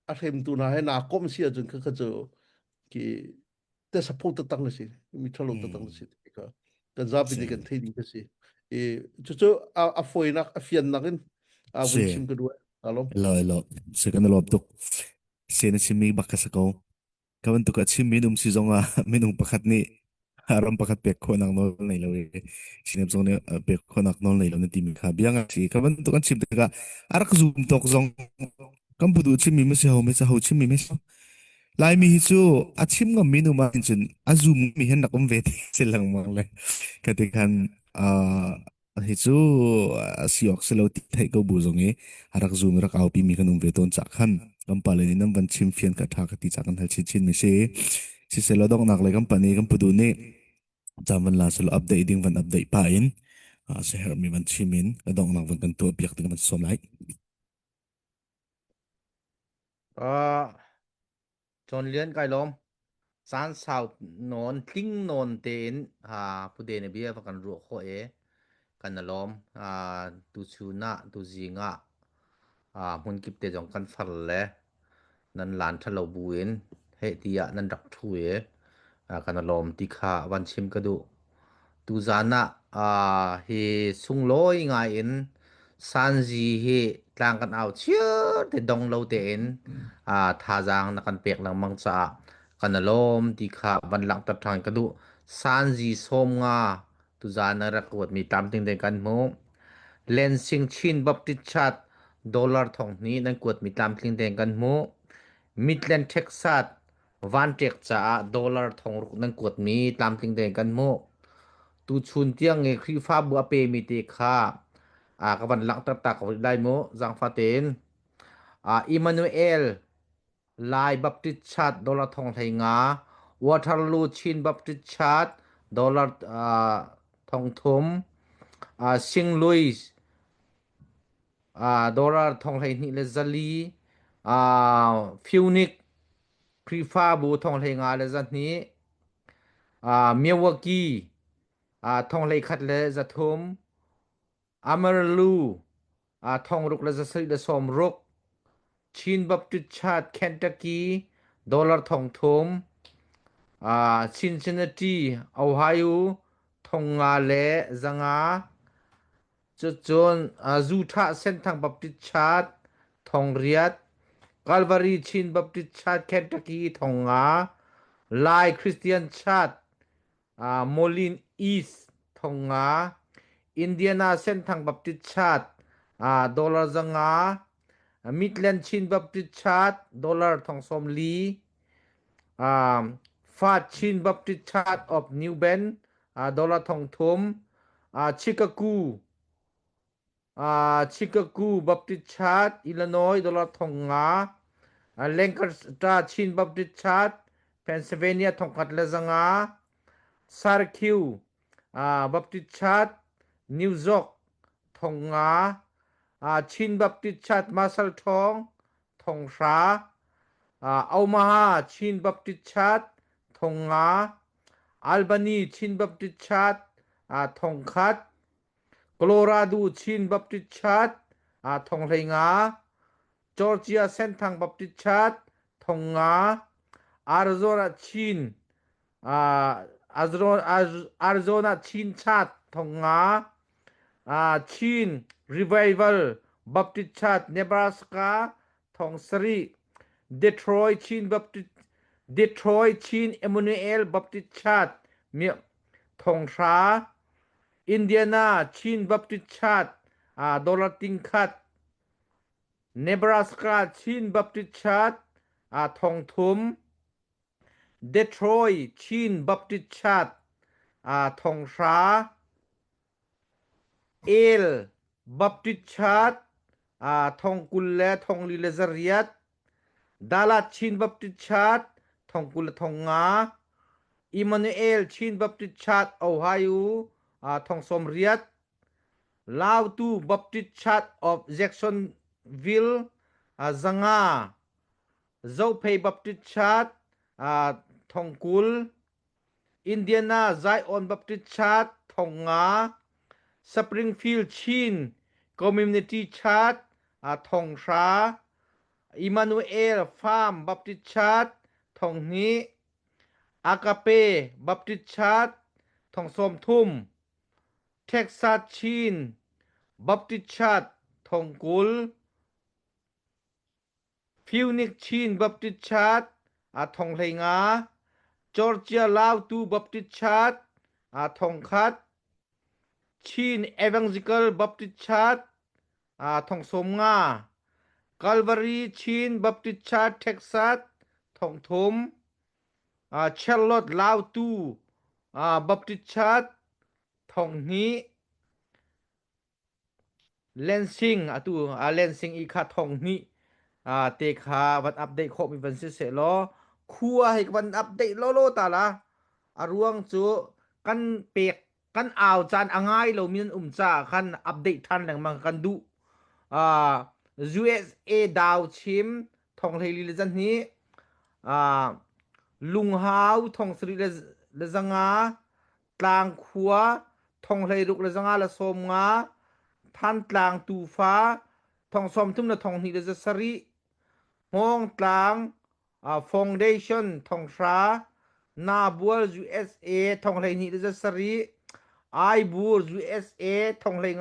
a hremtu hna he naa komh si ahcun kha kha cu ki te sapho taktak na si mi ṭhalo taktak na si ti kha kan zapi nih kan thei ding ka si i cucu a fawinak a fiannak in a vun chim ka duh alom
lo lo se kan lop tuk se na chimmi bak ka sa ko Ka bantuk a chimmi um si zongah minung pakhat nih ram pakhat pek khawhnak nawl nei lo i Chinep zong nih pek khawhnak nawl nei lo na timi kha bia ngai si. Ka bantuk an chim tikah a rak zum tawk zong kan pu duh chimmi ma si ho me ho chimmi me si. Laimi hi cu a chim ngammi nu ma cun a zum mi hin rak um ve ti si lengmang le ka ti khan Hi cu a si awk si lo ti theih ko bu zong i a rak zum i rak aupi mi kan um ve tawn cah khan kan pale nih nan van chim fian ka ṭha ka ti cah kan hal chinchin mi si. Siselaw donghnak lei kan pan i kan pudu nih caan van la selaw update ding van update pah in siaherhmi van chim in a donghnak van kan tuah piak ding van sawm lai.
Uh, John Lian kai lawm. Caan sau nawn tling nawn tein Pu De na bia va kan ruah khawh i kan i lawm. Tuchun ah tuzing ah hmunkip te zong kan far le nan lan ṭhalo buin heh tiah nan rak ṭhu i kan i lawm ti kha van chim ka duh. Tuzaan ah hi sunglawi ngai in Sanzi hi tlang kan au chiar te dong lo tein thazaang na kan pek lengmang caah kan i lawm ti kha van langhter ṭhan ka duh. Sanzi 50 tuzaan na rak ruatmi tlamtling tein kan hmuh. Lensing Chin Baptist Church dollar 2000 nan kuatmi tlamtling tein kan hmuh. Midland Texas Vanṭek caah dollar 6000 nan kuatmi tlamtling tein kan hmuh. Tuchun tiang i Khrihfabu a pemi te kha ka van langhter ta ko rih lai mu, zaangfah tein. Emmanuel Lai Baptist Church dollar 15,000, Waterloo Chin Baptist Church dollar 3,000, St. Louis dollar 124, Phoenix Khrihfabu 152, Milwaukee 113, Amarillo 6760, Chin Baptist Church Kentucky dollar 3,000, Cincinnati, Ohio 5,500, Cucun Zuṭhah Senthang Baptist Church 8,000, Calvary Chin Baptist Church Kentucky 5,000, Lai Christian Church Moline East 5,000, Indiana Senthang Baptist Church dollar 500, Midland Chin Baptist Church dollar 40,000, Fat Chin Baptist Church of New Bend dollar 3,000, Chicago Chicago Baptist Church Illinois dollar 5,000, Lancaster Chin Baptist Church Pennsylvania 1,500, Syracuse Baptist Church New York 5,000, Chin Baptist Church Marshall Thawng 5,000, Omaha Chin Baptist Church 5,000, Albany Chin Baptist Church 1,000, Colorado Chin Baptist Church 15,000, Georgia Senthang Baptist Church 5,000, Arizona Chin Arizona Chin Church 5,000, Chin Revival Baptist Church Nebraska 7,000, Detroit Chin Baptist Detroit Chin Emmanuel Baptist Church 5,000, Indiana Chin Baptist Church dollar 1,000, Nebraska Chin Baptist Church 3,000, Detroit Chin Baptist Church 5,000, El Baptist Church 24,800, Dallas Chin Baptist Church 25,000, Emmanuel Chin Baptist Church Ohio 80,000, Lautu Baptist Church of Jacksonville 500, Zophei Baptist Church 20,000, Indiana Zion Baptist Church 5000, Springfield Chin Community Church 1000, Emmanuel Farm Baptist Church 2000, Agape Baptist Church 30,000, Texas Chin Baptist Church 20,000, Phoenix Chin Baptist Church 15,000, Georgia Lautu Baptist Church 1,000, Chin Evangelical Baptist Church 30,000, Calvary Chin Baptist Church Texas 3,000, Charlotte Lautu Baptist Church 2,000, Lansing atu Lansing i kha 2000 te kha van update khawh mi van si seh law khua hei van update lawlaw ta la a ruang cu kan pek kan au caan a ngai lomi an um caah khan update ṭhan lengmang kan duh. Uh, USA dau chim thong hlei li le zan hnih uh, lunghau thong sarih le, le zanga tlangkhua thong hlei ruk le zanga le sawm nga thantlang tufa thong sawm thum le thong hnih le za sarih hmawngtlang Foundation 1000, Nabual USA 12 le 7, Aibur USA 15.